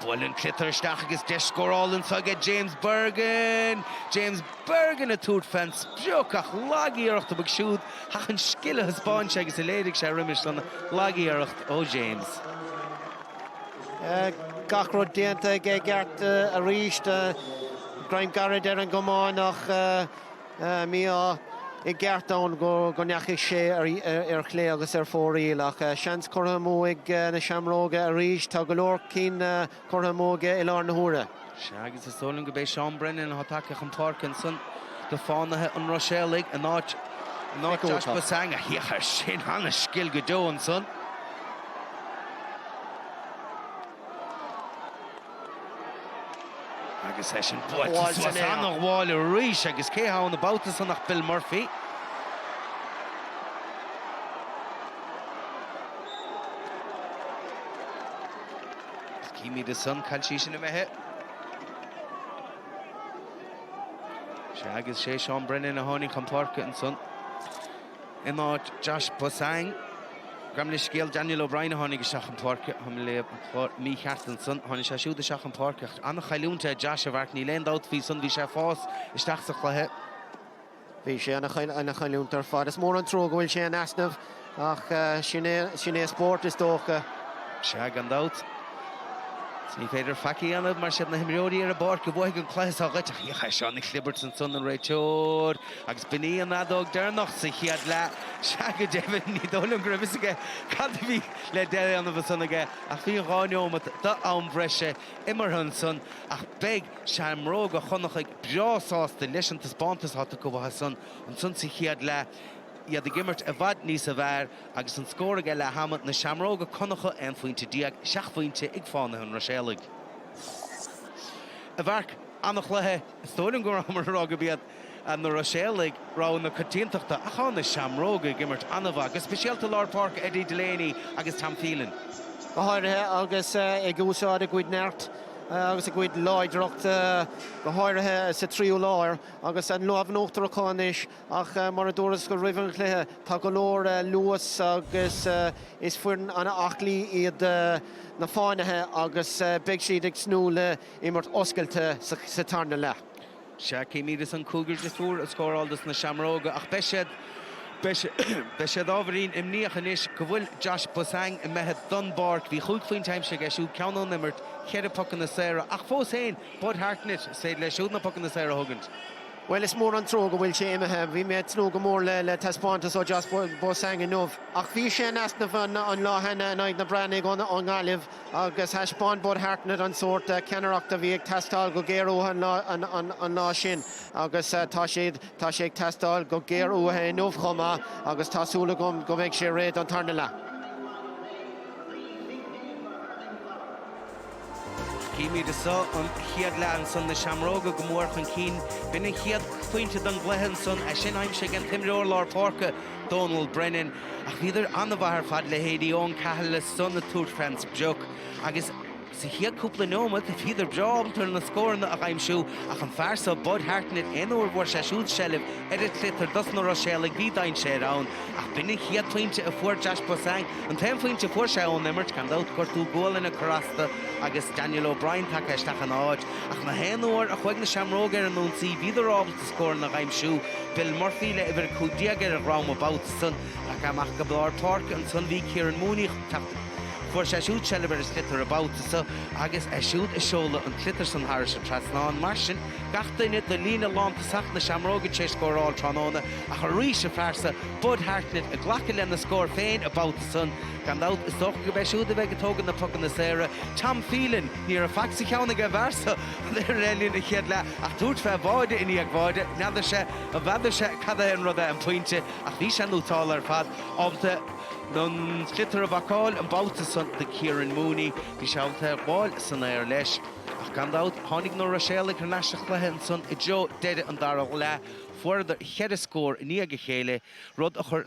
Speaker 1: Buaileann an sliotar isteach agus deis scórála anso aige James Bergin. James Bergin ag tabhairt fén sprioc ach lag-iarracht uaidh siúd ach an scil a thaispeáin sé agus a léirigh sé roimis san lag-iarracht ó James.
Speaker 2: Gach rud déanta aige i gceart arís. Greim gairid ar an gcamán ach mí-ádh i gceart ann go ndeachaigh sé ar chlé agus ar fóraoil. Ach seans curtha amú ag na Seamróga arís. Tá go leor cinn curtha amú aige i láthair na huaire.
Speaker 1: Sea, agus is dóigh liom gurb é Seán Brennan atá tagtha chun páirce ansan do Fánaithe an Ruiséalaigh in áit in áit Josh Beausang. Féach air sin, ana-scil go deo ansan. Agus é sin buailte suas, ana-ghabháil arís agus cé atá ann an babhta san ach Bill Murphy. Címid ansan, cá bhfuil sí sin imithe. Sea, agus sé Seán Brennan a tháinig chun páirce ansan in áit Josh Beausang. Gabh mo leithscéal, Daniel O'Brien a tháinig isteach chun páirce. Tá mé ag léamh an clár mícheart ansan. Tháinig sé siúd isteach chun páirce ach an-chailliúint é Josh a Mharc, níl aon dabht faoi san, bhí sé ag fás isteach sa chluiche.
Speaker 2: Bhí sé ana-chailliúint ar fad. Is mór an trua go bhfuil sé in easnamh ach sin é spórt is dócha.
Speaker 1: Sea, gan dabht. Is ní féidir faic a dhéanamh mar siad na himreoirí ar an bpáirc a bhuafaidh an cluiche seo dhuit. Ach féach air seo ina chlibirt ansan an réiteoir agus b'in í an fheadóg deireanach sa chéad leath. Sea, go deimhin, ní dóigh liom go raibh fhios aige cad a bhí le déanamh ansan aige ach bhí an 2 neomat d'am bhreise imeartha ansan ach beidh Seamróga Chonnacht breá sásta leis an taispeántas atá tugtha uathu san ansan sa chéad leath, iad ag imirt i bhfad níosa bhfearr agus an scór ag leath ama, na Seamróga Connacha 11 phointe, 7 phointe ag Fánaithe an Ruiséalaigh. A Mharc, ana-chluiche, is dóigh liom go rabhamar ag rá gurb iad na Ruiséalaigh rogha na coitiantachta ach tá na Seamróga ag imirt an-mhaith, go speisialta lár páirce Eddie Delaney agus Tom Phelan.
Speaker 2: Go háirithe agus ag úsáid a gcuid neart agus a gcuid láidreacht, go háirithe sa tríú lár agus an lámh in uachtar acu anois ach mar a dúras roimh an chluiche, tá go leor luas agus is foireann an-aclaí iad na Fánaithe agus beidh siad ag tnúth le imirt oscailte sa tarna leath.
Speaker 1: Sea, címid ansan cúigear deirfiúr a scóráil dos na Seamróga ach beidh siad, beidh siad ábhairín imníoch anois go bhfuil Josh Beausang imithe don bpáirc. Bhí chúig phointe aimsithe aige siúd, ceann ón imirt, cheithre pocanna saora ach fós féin, Bud Hartnett, is féidir leis siúd na pocanna saora a thógaint.
Speaker 2: Bhuel, is mór an trua go bhfuil sé imithe. Bhí mé ag tnúth go mór le taispeántas ó Josh Beausang inniu ach bhí sé in easnamh an lá cheana in aghaidh na Breathnaigh ón nGaillimh. Agus thaispeáin Bud Hartnett an sórt ceannaireachta a bhí ag teastáil go géar uathu an lá sin agus tá siad, tá sé ag teastáil go géar uathu inniu chomh maith agus tá súil agam go mbeidh sé réidh don tarna leath.
Speaker 1: Címid anso an chéad leath ansan, na Seamróga go mór chun cinn. B'in an chéad phointe don gcluiche ansan, é sin aimsithe ag an t-imreoir lár páirce, Dónal Brennan, ach bhíodar an-mhaith ar fad, leithéidí Eoin Cahill ansan ag tabhairt fén sprioc agus sa chéad cúpla neomat bhíodar breá ábalta ar na scóranna a aimsiú ach an fear seo, Bud Hartnett, aon uair a bhfuair sé siúd seilbh ar an tsliotar dos na Ruiséalaigh bhí dainséar ann ach b'in an chéad phointe a fuair Josh Beausang, an t-aon phointe a fuair sé ón imirt, gan dabht, gortú gualainne ag cur as do agus Daniel O'Brien tagtha isteach ina áit ach na haon uair a chuaigh na Seamróga ar an ionsaí bhíodar ábalta scóranna a aimsiú. Bill Murphy le uimhir 15 ar a dhrom an babhta san. Ach amach go lár páirce ansan bhí Kieran Mooney ag teacht. Fuair sé siúd seilbh ar an sliotar an babhta so agus é siúd ag seoladh an tsliotair san thairis an trasnán. Mar sin, gach duine de líne lántosach na Seamróige tar éis scóráil tráthnóna ach arís an fear so, Bud Hartnett, ag glacadh lena scór féin an babhta san. Gan dabht, is dócha gurb é siúd a bheidh ag tógaint na pocanna saora. Tom Phelan, ní raibh faic sa cheann ag an bhfear so le linn an chéad leath ach tabhairt fé bháide i ndiaidh bháide. N'fheadar sé, an bhfeadar sé cad é an rud é an pointe ach bhí sé nótálta ar fad, ábalta an sliotar a bhacáil an babhta san do Kieran Mooney. Bhí sé ábalta é a ghabháil san aer leis. Ach gan dabht, tháinig na Ruiséalaigh thar n-ais sa chluiche ansan i dtreo deireadh an dara leath. Fuaireadar cheithre scór i ndiaidh a chéile, rud a chuir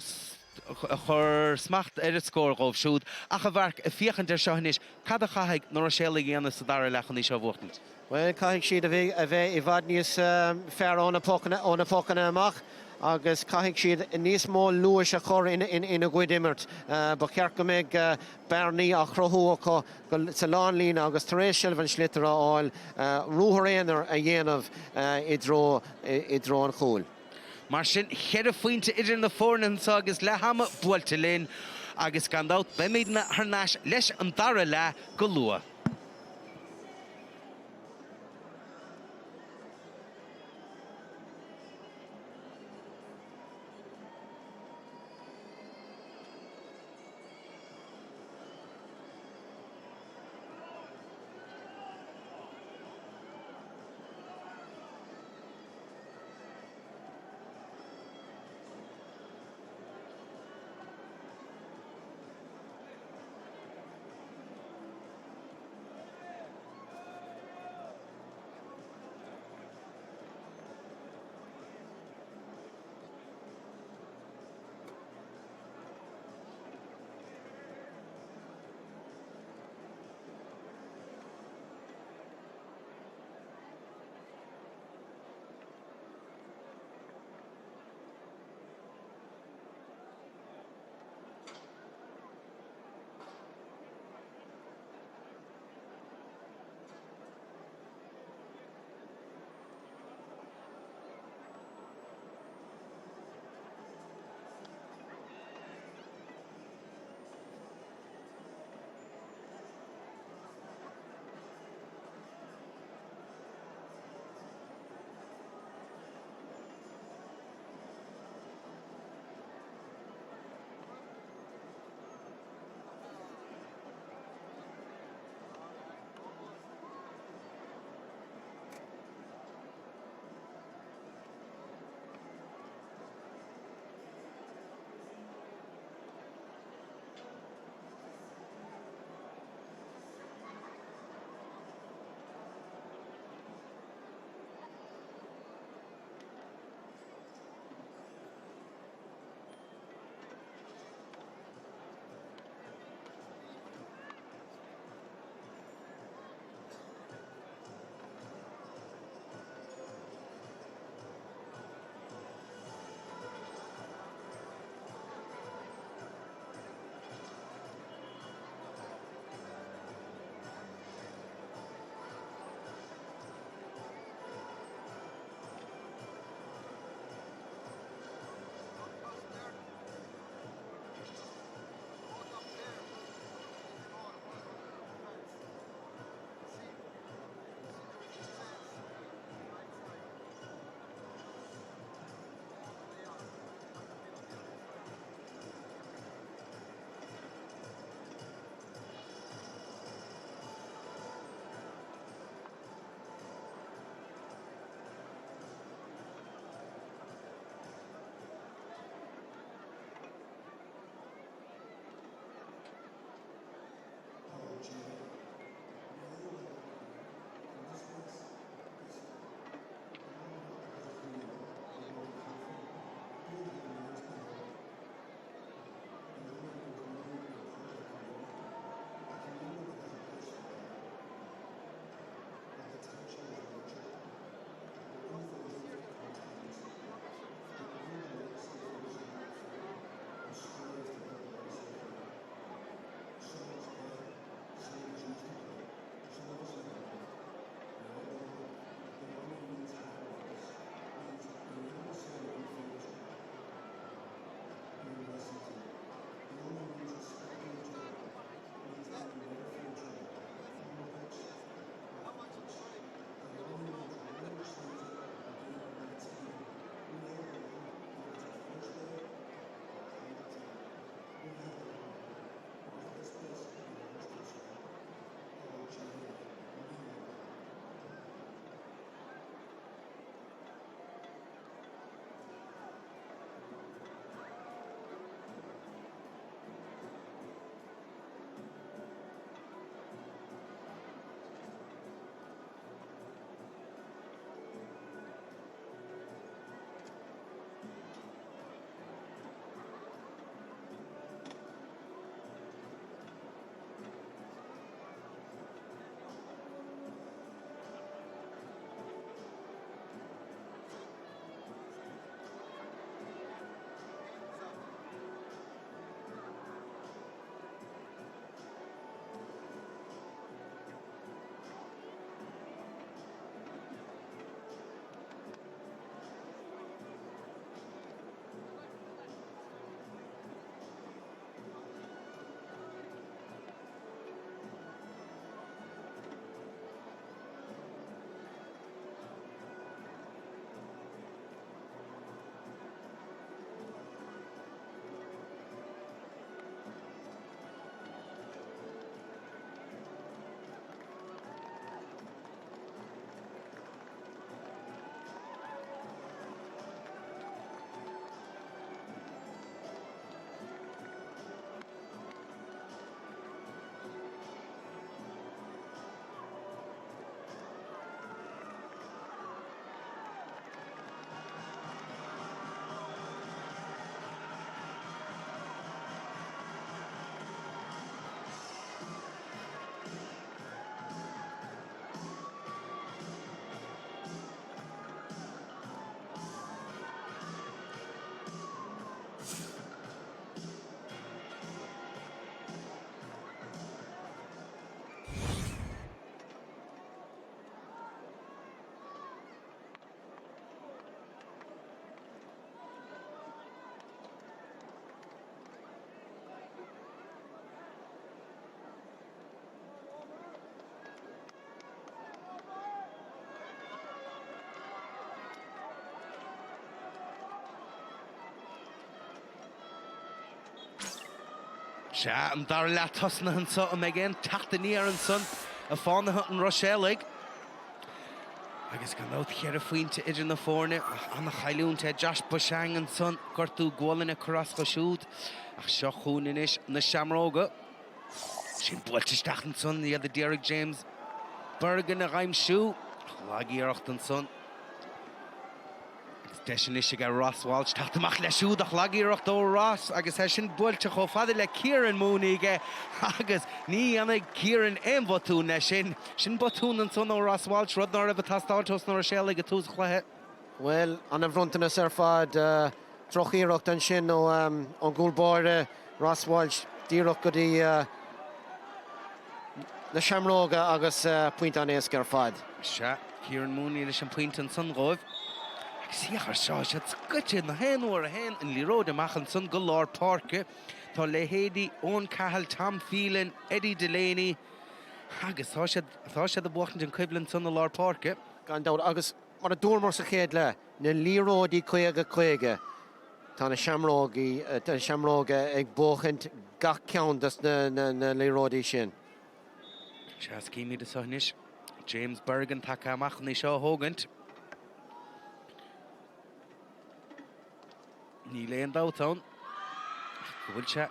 Speaker 1: a chuir smacht ar an scór dhóibh siúd. Ach a Mharc, ag féachaint air seo anois, cad a chaithfidh na Ruiséalaigh a dhéanamh sa dara leath chun í seo a bhuachtaint?
Speaker 2: Bhuel, caithfidh siad a bheith a bheith i bhfad níos fearr ó na ó na pocanna amach agus caithfidh siad níos mó luais a chur ina gcuid imirt. Ba cheart go mbeidh bearnaí á chruthú acu sa lánlíne agus tar éis seilbh an sliotair a fháil, ruathar aonair a dhéanamh i dtreo i dtreo an chúil.
Speaker 1: Mar sin, cheithre phointe idir na foirne anseo agus leath ama buailte linn agus gan dabht beimidne thar n-ais leis an dara leath go luath. Sea, an dara leath tosnaithe anso, an mbeidh aon teacht aniar ansan ag Fánaithe an Ruiséalaigh? Agus gan dabht cheithre phointe idir na foirne, ach an-chailliúint é Josh Bushang ansan, gortú gualainne ag cur as dó siúd. Ach seo chugainn anois na Seamróga. Sin buailte isteach ansan, iad a d'iarraidh James Bergin a dh'aimsiú, ach lag-iarracht ansan. Agus deis anois aige Ross Walsh teacht amach leis siúd ach lag-iarracht ó Ross agus é sin buailte chomh fada le Kieran Mooney aige agus ní dhéanfaidh Kieran aon bhotún leis sin. Sin botún ansan ó Ross Walsh, rud ná raibh ag teastáilt ós na Ruiséalaigh i dtús an chluiche.
Speaker 2: Bhuel, ana-bhronntanas ar fad. Drochiarracht ansin ón gcúl báire, Ross Walsh, díreach go dtí na Seamróga agus pointe an-éasca ar fad.
Speaker 1: Sea, Kieran Mooney leis an bpointe ansan dhóibh. Agus féach ar seo, siad scoite na haon uair a théann an liathróid amach ansan go lár páirce. Tá leithéidí Eoin Cahill, Tom Phelan, Eddie Delaney agus tá siad, tá siad ag buachaint an coimhlint san i lár páirce.
Speaker 2: Gan dabht, agus mar a dúramar sa chéad leath, na liathróidí 50, 50, tá na Seamrógaí, tá na Seamróga ag buachaint gach ceann dos na liathróidí sin.
Speaker 1: Sea, is címid anso anois James Bergin tagtha amach chun í seo a thógaint. Níl aon dabht ann ach go bhfuil sé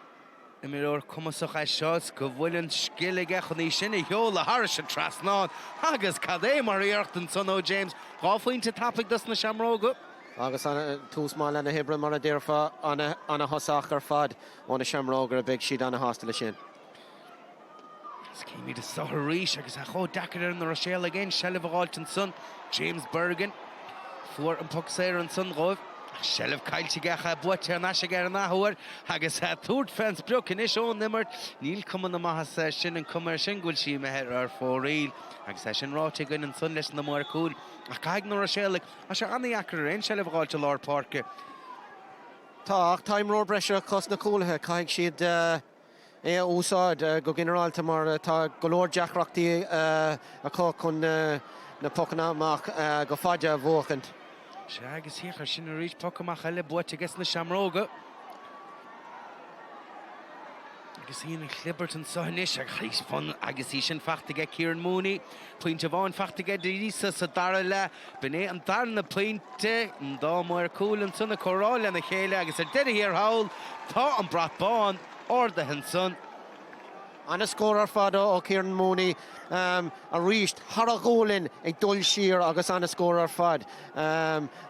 Speaker 1: imreoir cumasach é seo is go bhfuil an scil aige chun í sin a sheoladh thairis an trasnán agus cad é mar iarracht ansan ó James. 2 phointe tapaidh dos na Seamróga.
Speaker 2: Agus tús maith le na hoibre mar a déarfá, ana-thosach ar fad ó na Seamróga, beidh siad ana-shásta leis sin.
Speaker 1: Is címid anso arís agus é chomh deacair ar na Ruiséalaigh aon seilbh a dh'fháilt ansan. James Bergin fuair an poc saor ansan dhóibh. Ach seilbh caillte aige ach é buaite thar n-ais aige ar an athuair agus é ag tabhairt fén sprioc anois ón imirt. Níl cuma na maitheasa air sin, an cuma air sin go bhfuil sí imithe ar fóraoil. Agus é sin ráite againn ansan leis na maoir cúil. Ach caithfidh na Ruiséalaigh, tá sé an-dheacair ar aon seilbh a dh'fháilt i lár páirce.
Speaker 2: Tá, ach tá imreoir breise acu sna cúlaithe. Caithfidh siad. é a úsáid go ginearálta mar tá go leor deacrachtaí acu chun na pocanna amach go fada a bhuachaint.
Speaker 1: Sea, agus féach ar sin arís, poc amach eile buaite aige sna Seamróga. Agus í an chlibirt anseo anois agus fun agus í sin fachta aige Kieran Mooney. Pointe amháin fachta aige d'Íosa sa dara leath. B'in é an darna pointe. An dá mhaor cúil ansan ag comhrá lena chéile agus ar deireadh thiar thall tá an brat bán ardaithe ansan.
Speaker 2: Ana-scór ar fad ó Kieran Mooney arís thar a ghualainn ag dul siar agus ana-scór ar fad.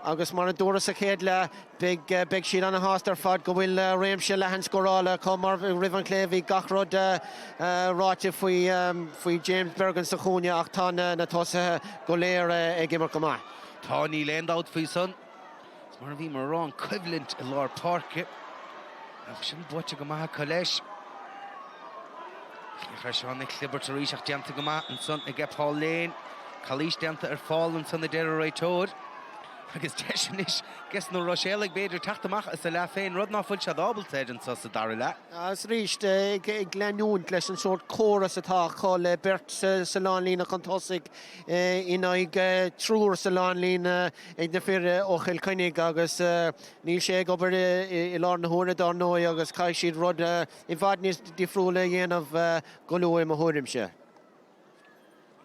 Speaker 2: Agus mar a dúradh sa chéad leath, beidh beidh siad ana-shásta ar fad go bhfuil réimse leathan scórála acu mar roimh an chluiche bhí gach rud ráite faoi faoi James Bergin sa chúinne ach tá na tosaithe go léir ag imirt go maith.
Speaker 1: Tá, níl aon dabht faoi san. Is mar a bhíomar a rá, an coimhlint i lár páirce. Ach sin buaite go maith acu leis. Féach ar seo an chlibirt arís ach déanta go maith ansan aige Paul Lane. Calaois déanta ar Phaul ansan a deir an réiteoir. Agus deis anois ages na Ruiséalaigh b'fhéidir teacht amach as a leath féin, rud ná fuil siad ábalta air anso sa dara leath.
Speaker 2: Agus arís ag leanúint leis an sórt córas atá acu le beirt sa lánlíne chun tosaigh in aghaidh triúr sa lánlíne ag na fir ó Chill Chainnigh agus níl sé ag obair i láthair na huaire dár ndóigh agus caithfidh siad rud i bhfad níos difriúla a dhéanamh go luath i mo thuairimse.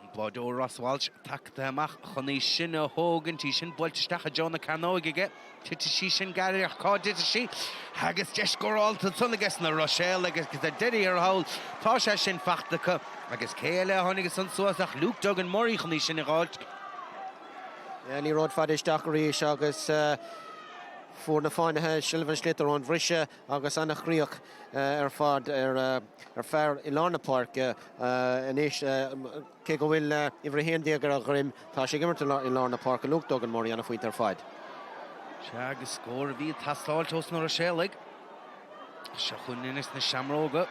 Speaker 1: An báideoir Ross Walsh tagtha amach chun í sin a thógaint, í sin buailte isteach i dtreo na cearnóige aige. Titfidh sí sin gar ach cá dtitfidh sí? Agus deis scóráilte ansan aige sna Ruiséalaigh agus ar deireadh thiar thall tá sé sin fachta acu. Agus cé eile a tháinig ansan suas ach Luke Duggan Murray chun í sin a dh'fháilt.
Speaker 2: Liathróid fada isteach arís agus fuair na Fánaithe seilbh an sliotair ón bhriseadh agus an-chríoch ar fad ar fear i lár na páirce anois. Cé go bhfuil uimhir 11 ar a dhroim, tá sé ag imirt i lár na páirce. Luke Duggan Murray, ana-phointe ar fad.
Speaker 1: Sea, agus scór a bhí ag teastáilt ós na Ruiséalaigh. Seo chugainn anois na Seamróga.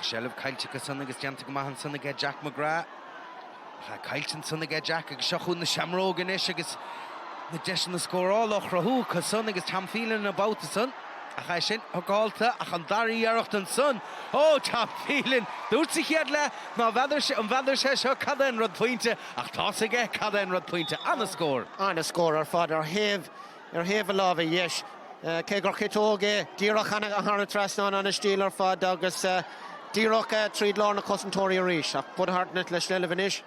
Speaker 1: Seilbh caillte acu san agus déanta go maith ansan aige Jack McGrath. Ach é caillte ansan aige Jack agus seo chugainn na Seamróga anois agus na deiseanna scórála á chruthú acu san agus Tom Phelan an babhta san. Ach é sin hookáilte ach an dara iarracht ansan ó Tom Phelan. Dúirt sa chéad leath ná bhfeadar sé, an bhfeadar sé seo cad é an rud pointe ach tá's aige cad é an rud pointe. Ana-scór.
Speaker 2: Ana-scór ar fad ar thaobh, ar thaobh a láimhe dheis. Cé gur chiotóg é, díreach thar an trasnán, an-stíl ar fad agus díreach tríd lár na cosantóirí arís. Ach Bud Hartnett le seilbh anois.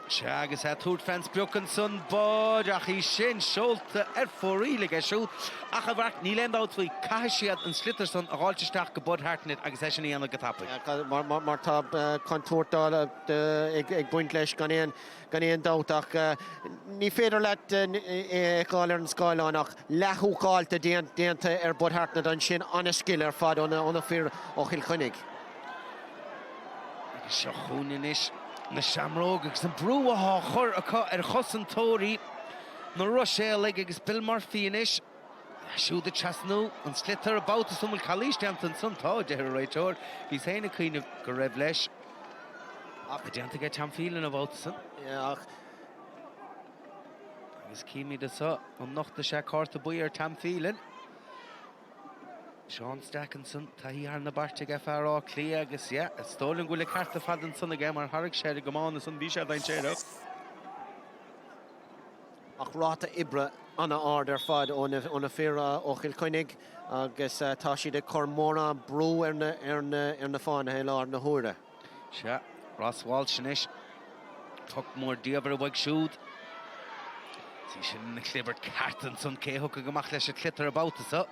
Speaker 1: Sea, agus é ag tabhairt fén sprioc ansan, Bud, ach í sin seolta ar fóraoil aige siúd. Ach, a Mharc, níl aon dabht faoi, caithfidh siad an sliotar san a dh'fháilt isteach go Bud Hartnett agus é sin a dhéanamh go
Speaker 2: tapaidh. Mar tá contúirt ag baint leis gan aon gan aon dabht, ach ní féidir leat é a fheiceáil ar an scáileán ach leath-húcáilte déanta ar Bud Hartnett ansin, an-scil ar fad ó na fir ó Chill Chainnigh.
Speaker 1: Agus seo chugainn anois na Seamróga agus an brú athá á chur acu ar chosantóirí na Ruiséalaigh agus Bill Murphy anois. É siúd ag trasnú an sliotar an babhta san an bhfuil calaois déanta ansan? Tá, a deir an réiteoir. Bhíos féin ag cuimhneamh go raibh leis. Ach déanta aige Tom Phelan an babhta san.
Speaker 2: Yeah, ach.
Speaker 1: Agus címid anso an nochtfaidh sé cárta buí ar Tom Phelan. Seán Stack ansan, taithí thar na bearta aige fear Átha Cliath agus yeah, is dóigh liom go bhfuil an ceart ar fad ansan aige mar tharraing sé ar an gcamán ansan, bhí sé dainséarach.
Speaker 2: Ach ráta oibre an-ard ar fad ó na fir ó Chill Chainnigh agus tá siad ag cur mórán brú ar na Fánaithe i láthair na huaire.
Speaker 1: Sea, Ross Walsh anois. Poc mór diamhair uaidh siúd. Is í sin ina chlibirt ceart ansan cé a thiocfaidh amach leis an tsliotar an babhta seo.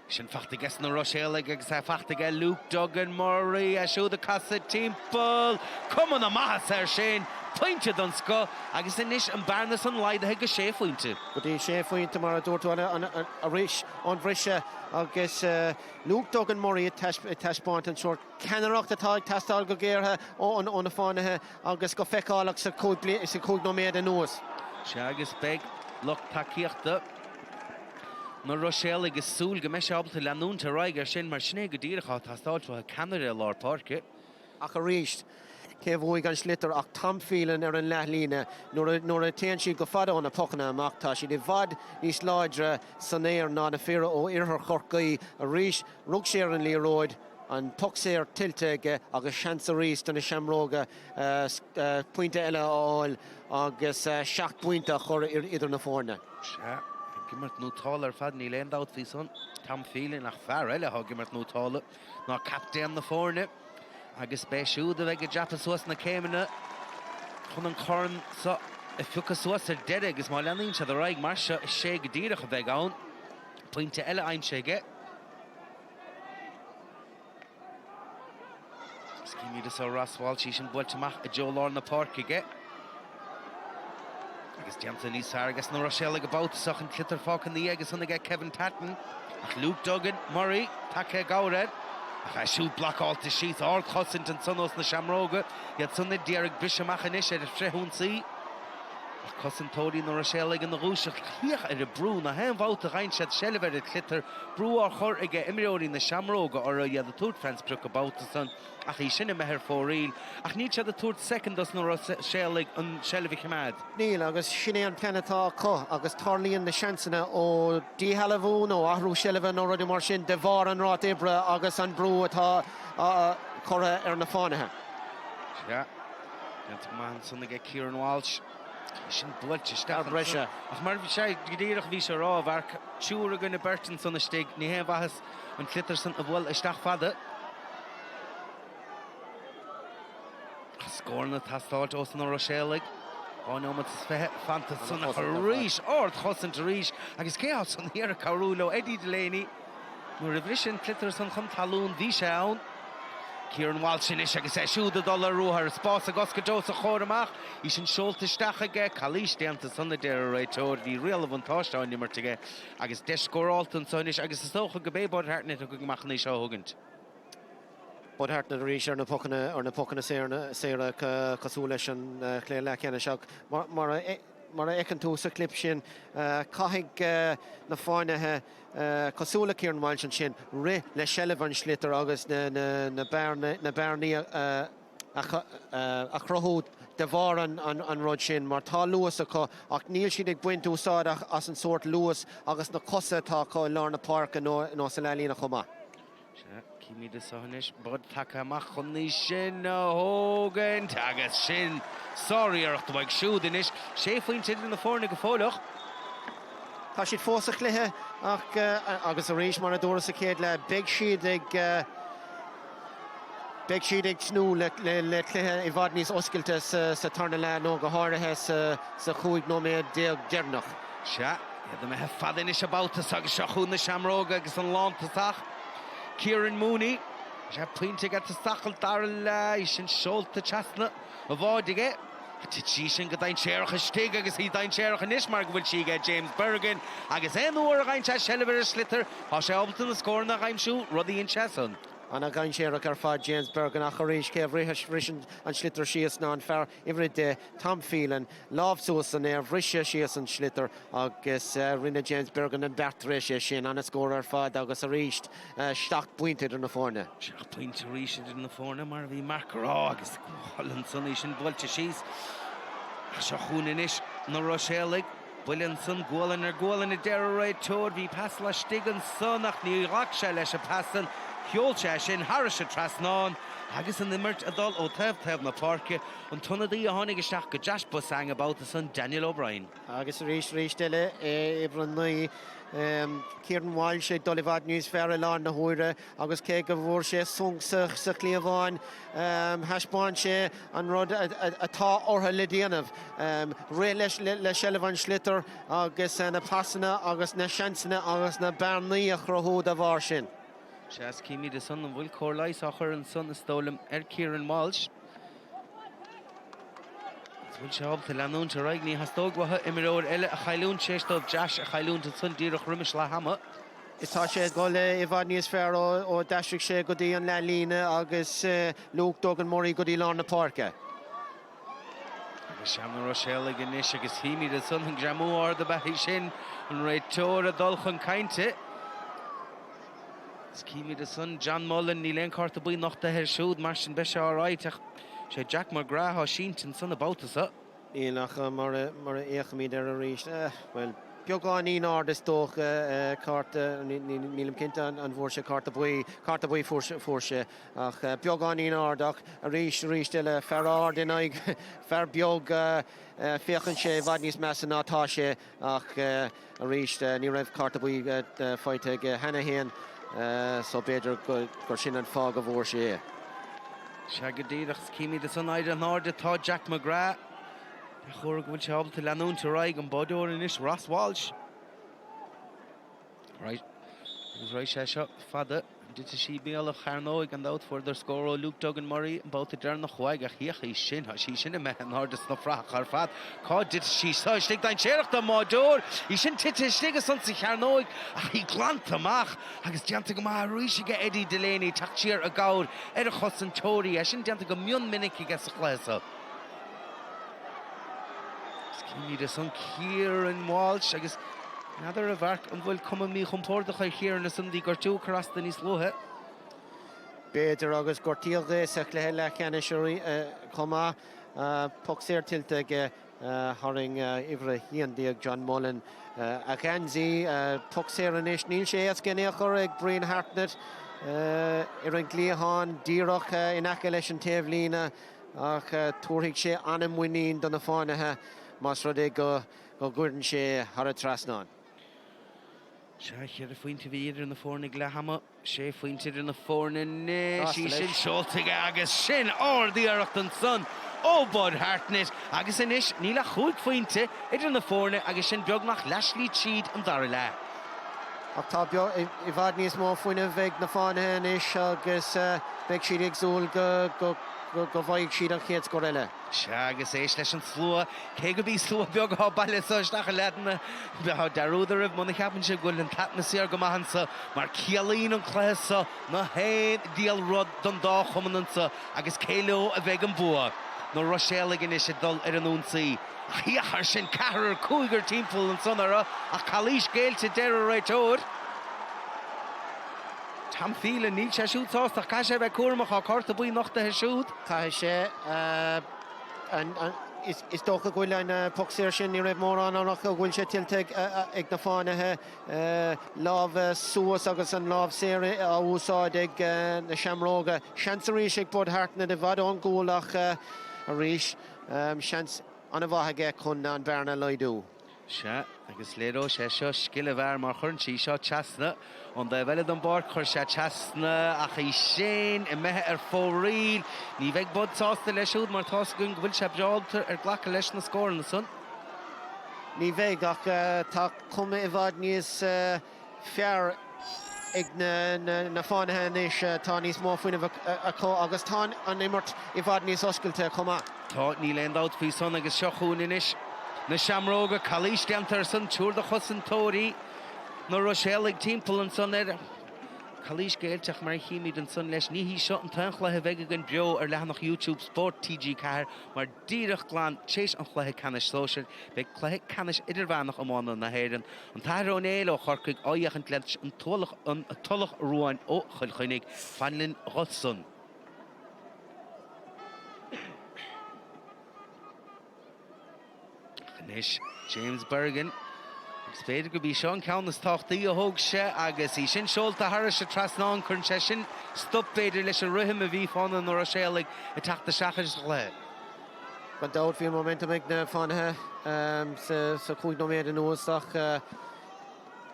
Speaker 1: Sin fachta aige na Ruiséalaigh agus é fachta aige Luke Duggan Murray, é siúd ag casadh timpeall. Cuma na maitheasa air sin! Pointe den scoth agus anois an bearna san laghdaithe go sé phointe.
Speaker 2: Go dtí sé phointe mar a dúirt tú arís ón bhriseadh agus Luke Duggan Murray ag taispeáint an sórt ceannaireacht atá ag teastáil go géar ó na Fánaithe agus go feiceálach sa chúig nóiméad anuas.
Speaker 1: Sea agus beidh lucht tacaíochta na Ruiséalaigh ag súil go mbeidh sé ábalta leanúint ar aghaidh air sin mar sin é go díreach atá ag teastáilt uathu, ceannaire i lár páirce.
Speaker 2: Ach arís, cé a bhuaigh an sliotar ach Tom Phelan ar an leathlíne. Nuair a téann siad go fada ó na pocanna amach, tá siad i bhfad níos láidre san aer ná na fir ó Iarthar Chorcaí. Arís, rug sé ar an liathróid, an poc saor tuillte aige agus seans arís do na Seamróga pointe eile a fháil agus seacht bpointe a chur idir na foirne.
Speaker 1: Sea, ag imirt nótála ar fad, níl aon dabht faoi san. Tom Phelan ach fear eile atá ag imirt nótála ná captaen na foirne agus b'é siúd a bheidh ag dreapadh suas na céimeanna chun an corn seo a phiocadh suas ar deireadh agus má leanaíonn siad ar aghaidh mar seo, is é go díreach a bheidh ann. Pointe eile aimsithe aige. Is címid anso Ross Walsh, í sin buailte amach i dtreo lár na páirce aige. Agus déanta níos fearr aige na Ruiséalaigh an babhta seo an sliotar fágtha ina dhiaidh ansan aige Kevin Tatton. Ach Luke Duggan, Murray, tagtha i gcabhair air. Ach é siúd blocáilte síos, ardchosaint ansan ós na Seamróga. Iad san a d'iarraidh briseadh amach anois ar an frithionsaí. Ach cosantóirí na Ruiséalaigh ina dhúiseacht, féach ar an brú, nach aon bhabhta a gheibheann siad seilbh ar an tsliotar, brú á chur aige imreoirí na Seamróga orthu, iad ag tabhairt fén sprioc an babhta san, ach í sin imithe ar fóraoil. Ach níl siad ag tabhairt soicind dos na Ruiséalaigh an tseilbh a choimeád.
Speaker 2: Níl, agus sin é an plean atá acu, agus tarlaíonn na seansanna ó díshealbhú nó athrú seilbhe nó rudaí mar sin de bharr an ráta oibre agus an brú atá curtha ar na Fánaithe.
Speaker 1: Sea. Déanta go maith ansan aige Kieran Walsh. É sin buailte isteach ansan. Ach mar bhí sé go díreach bhí sé a rá, a Mharc, triúr againn beirt ansan istigh, ní haon mhaitheas an sliotar san a bhualadh isteach fada. Ach scóranna ag teastáilt ós na Ruiséalaigh. 2 neomat is 20 fanta ansan ach arís, ardchosaint arís agus cé atá san thiar ag cabhrú leo? Eddie Delaney. Nuair a bhris an sliotar san chun talún, bhí sé ann. Kieran Walsh anois agus é siúd ag dul ar ruathar, spás ag oscailt os a chomhair amach, í sin seolta isteach aige, calaois déanta ansan a deir an réiteoir, bhí riail an bhuntáiste á n-imirt aige agus deis scórálta anso anois agus is dócha go b'é Bud Hartnett a thiocfaidh amach chun í seo a thógaint.
Speaker 2: Bud Hartnett arís ar na pocanna ar na pocanna saora cosúil leis an chluiche leathcheannais ach mar a mar a fheiceann tú sa chlip sin caithfidh na Fánaithe Cosúil le Kieran Walsh ansin, rith le seilbh an sliotair agus na bearnaí a chruthú de bharr an rud sin mar tá luas acu ach níl siad ag baint úsáid as an sórt luas agus na cosa atá acu i lár na páirce nó sa leathlíne chomh maith.
Speaker 1: Sea, címid anso anois Bud tagtha amach chun í sin a thógaint agus sin sáriarracht uaidh siúd anois. Sé phointe idir na foirne go fóilleach.
Speaker 2: Tá siad fós sa chluiche ach, agus arís mar a dúradh sa chéad leath, beidh siad ag beidh siad ag tnúth le le cluiche i bhfad níos oscailte sa tarna leath nó go háirithe sa 15 nóiméad deireanach.
Speaker 1: Sea, iad imithe fada anois an babhta seo agus seo chugainn na Seamróga agus an lántosach, Kieran Mooney. Sé pointe aige ag tosach an dara leath, í sin seolta trasna an bháid aige. Thit sí sin go dainséarach istigh agus í dainséarach anois mar go bhfuil sí aige James Bergin agus aon uair a fhaigheann sé seilbh ar an sliotar tá sé ábalta na scóranna a aimsiú, rud a dhein sé san.
Speaker 2: Ana-dhainséarach ar fad James Bergin ach arís cé a bhris an sliotar síos ná an fear uimhir 10, Tom Phelan, lámh suas san aer, bhris sé síos an sliotar agus rinne James Bergin an beart tar éis é sin. Ana-scór ar fad agus arís 7 bpointe idir na foirne.
Speaker 1: 7 bpointe arís idir na foirne mar a bhí Mark a rá agus go hálainn ansan í sin buailte síos. Ach seo chugainn anois na Ruiséalaigh. Buille ansan, gualainn ar gualainn a deir an réiteoir. Bhí pas laistigh ansan ach níor ghlac sé leis an pas san. Sheol sé é sin thairis an trasnán agus an imirt ag dul ó taobh taobh na páirce. An t-ionadaí a tháinig isteach do Josh Beausang an babhta san, Daniel O'Brien.
Speaker 2: Agus arís, arís eile, uimhir 9, Kieran Walsh ag dul i bhfad níos fearr i láthair na huaire agus cé go bhfuair sé sonc sa chliabhán, thaispeáin sé an rud atá orthu le déanamh, rith le seilbh an sliotair agus na pasanna agus na seansanna agus na bearnaí a chruthú dá bharr sin.
Speaker 1: Sea, is címid ansan an bhfuil cóir leighis á chur ansan is dóigh liom ar Kieran Walsh. Is bhfuil sé ábalta leanúint ar aghaidh? Ní theastódh uathu imreoir eile a chailliúint tar éis dóibh Josh a chailliúint ansan díreach roimis leath ama.
Speaker 2: Is tá sé ag dul i bhfad níos fearr ó d'aistrigh sé go dtí an leathlíne agus Luke Duggan Murray go dtí lár na páirce.
Speaker 1: Agus sea na Ruiséalaigh anois agus chímid ansan an greamú ard ab ea í sin, an réiteoir ag dul chun cainte. Is címid ansan John Mullen, níl aon cárta buí nochtaithe air siúd, mar sin beidh sé alright ach sé Jack McGrath á sínte ansan an babhta seo.
Speaker 2: Níl ach mar a fhéachaimid air arís, bhuel, beagáinín ard is dócha, cárta, nílim cinnte an bhfuair sé cárta buí, cárta buí fuair sé, ach beagáinín ard ach arís, arís eile, fear ard in aghaidh fear beag, féachann sé i bhfad níos measa ná atá sé. Ach arís, ní raibh cárta buí faighte aige cheana féin so b'fhéidir gur sin an fáth go bhfuair sé é.
Speaker 1: Sea go díreach, is címid ansan éirithe in airde atá Jack McGrath. Dea-chomhartha go bhfuil sé ábalta leanúint ar aghaidh, an báideoir anois, Ross Walsh. Right. Agus raghaidh sé seo fada. An dtitfidh sí i mbéal an chearnóig gan dabht. Fuaireadar scór ó Luke Duggan Murray an babhta deireanach uaidh ach féach í sin, tá sí sin imithe in airde sna frathacha ar fad. Cá dtitfidh sí seo? Istigh dainséarach don mbáideoir. Í sin tite istigh ansan sa chearnóig ach í glanta amach agus déanta go maith arís aige Eddie Delaney teacht siar i gcabhair ar a chosantóirí. É sin déanta go mion minic aige sa chluiche seo. Is címid ansan Kieran Walsh agus n'fheadar a Mharc an bhfuil cuma míchompordach ar Kieran ansan bhí gortú ag cur as dó níos luaithe.
Speaker 2: B'fhéidir agus gortaíodh é sa chluiche leathcheannais chomh maith. Poc saor tuillte aige. Tharraing uimhir 11 John Mullen a gheansaí. Poc saor anois. Níl sé éasca in aon chor ag Brian Hartnett ar an gcliathán díreach in aice leis an taobhlíne. Ach tabharfaidh sé an-mhuinín do na Fánaithe más rud é go gcuireann sé thar an trasnán.
Speaker 1: Sea, cheithre phointe a bhí idir na foirne ag leath ama, sé phointe idir na foirne anois. Í sin seolta aige agus sin ard-iarracht ansan ó Bud Hartnett. Agus anois níl ach chúig phointe idir na foirne agus sin beagnach leathshlí tríd an dara leath.
Speaker 2: Ach tá i bhfad níos mó fuinnimh ag na Fánaithe anois agus beidh siad ag súil go bhfaighidh siad an chéad scór eile.
Speaker 1: Sea, agus éist leis an slua, cé go bhí slua beag atá bailithe anso isteach a leaideanna, bheadh dearúd oraibh muna cheapann sibh go bhfuil an t-atmaisféar go maith anso, mar ciallaíonn an cluiche so na haon diabhal rud don dá chumann anso agus cé leo a bheidh an bua? Na Ruiséalaigh anois ag dul ar an ionsaí. Féach air sin, ceathrar, cúigear timpeall ansan orthu ach calaois géillte a deir an réiteoir. Tom Phelan, níl sé siúd sásta ach caithfidh sé a bheith cúramach, tá cárta buí nochtaithe siúd.
Speaker 2: Caithfidh sé. Is dócha go bhfuil an poc saor sin, ní raibh mórán ann ach go bhfuil sé tuillte ag na Fánaithe. Lámh suas agus an lámh saor á úsáid ag na Seamróga. Seans arís ag Bud Hartnett i bhfad ón gcúl ach arís, Seans an-mhaith aige chun an bhearna a laghdú.
Speaker 1: Sea, agus léireoidh sé seo scil an fhear mar chuireann sí seo trasna ón dtaobh eile den bpáirc, chuir sé trasna ach í sin imithe ar fóraoil. Ní bheidh Bud sásta leis siúd mar tá's againn go bhfuil sé breá ábalta ar glacadh leis na scóranna san.
Speaker 2: Ní bheidh ach tá cuma i bhfad níos fearr ag na Fánaithe anois. Tá níos mó fuinnimh acu agus tá an imirt i bhfad níos oscailte chomh maith.
Speaker 1: Tá, níl aon dabht faoi san agus seo chugainn anois na Seamróga. Calaois déanta ar san, triúr de chosantóirí na Ruiséalaigh timpeall ansan air. Calaois géillteach mar a chímid ansan leis. Ní hí seo an t-aon chluiche a bheidh againn beo ar leathanach YouTube Spórt TG4 mar díreach glan tar éis an chluiche ceannais sóisir beidh cluiche ceannais idirmheánach iomána na hÉireann An tAthair Ó Néill ó Chorcaigh á fhéachaint leis an Tulach Ruáin ó Chill Chainnigh. Fan linn dho san. Anois James Bergin. Agus b'fhéidir gurb í seo an ceann is tábhachtaí a thóg sé agus í sin seolta thairis an trasnán. Cuireann sé sin stop b'fhéidir leis an rithim a bhí fá na Ruiséalaigh ag teacht isteach ar an chluiche.
Speaker 2: Gan dabht bhí an momentum ag na Fánaithe sa chúig nóiméad anuas ach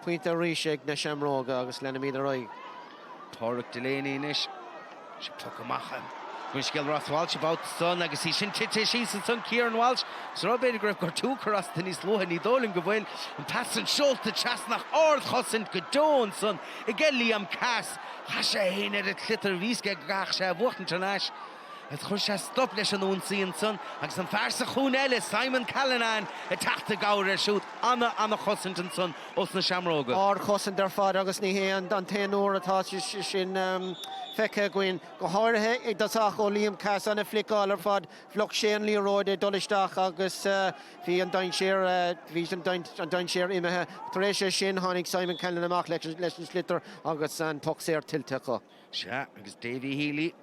Speaker 2: pointe arís ag na Seamróga agus leanaimid ar aghaidh.
Speaker 1: Pádraic Delaney anois. Sin poc amach. An scéal Ross Walsh an babhta san agus í sin tite síos ansan Kieran Walsh. Is rud b'fhéidir go raibh gortú curtha as do níos luaithe, ní dóigh liom go bhfuil. An pas san seolta trasna ach ardchosaint go deo ansan ag Liam Cass. Chaith sé féin ar an tsliotar, bhí fhios aige go gcaithfeadh sé a bhuachtaint thar n-ais. Agus chuir sé stop leis an ionsaí ansan agus an fear sa chúinne eile, Simon Callinan, ag teacht i gcabhair air siúd. Ana, ana-chosaint ansan ós na Seamróga.
Speaker 2: Ard-chosaint ar fad agus ní hé an t-aon uair atá sé sin feicthe againn, go háirithe i dtosach ó Liam Cass. Ana-fhliceáil ar fad, bhloc sé an liathróid ag dul isteach agus bhí an dainséar, bhí an dainséar imithe. Tar éis é sin tháinig Simon Callinan amach leis an sliotar agus an poc saor tuillte acu.
Speaker 1: Sea, agus Davy Healy.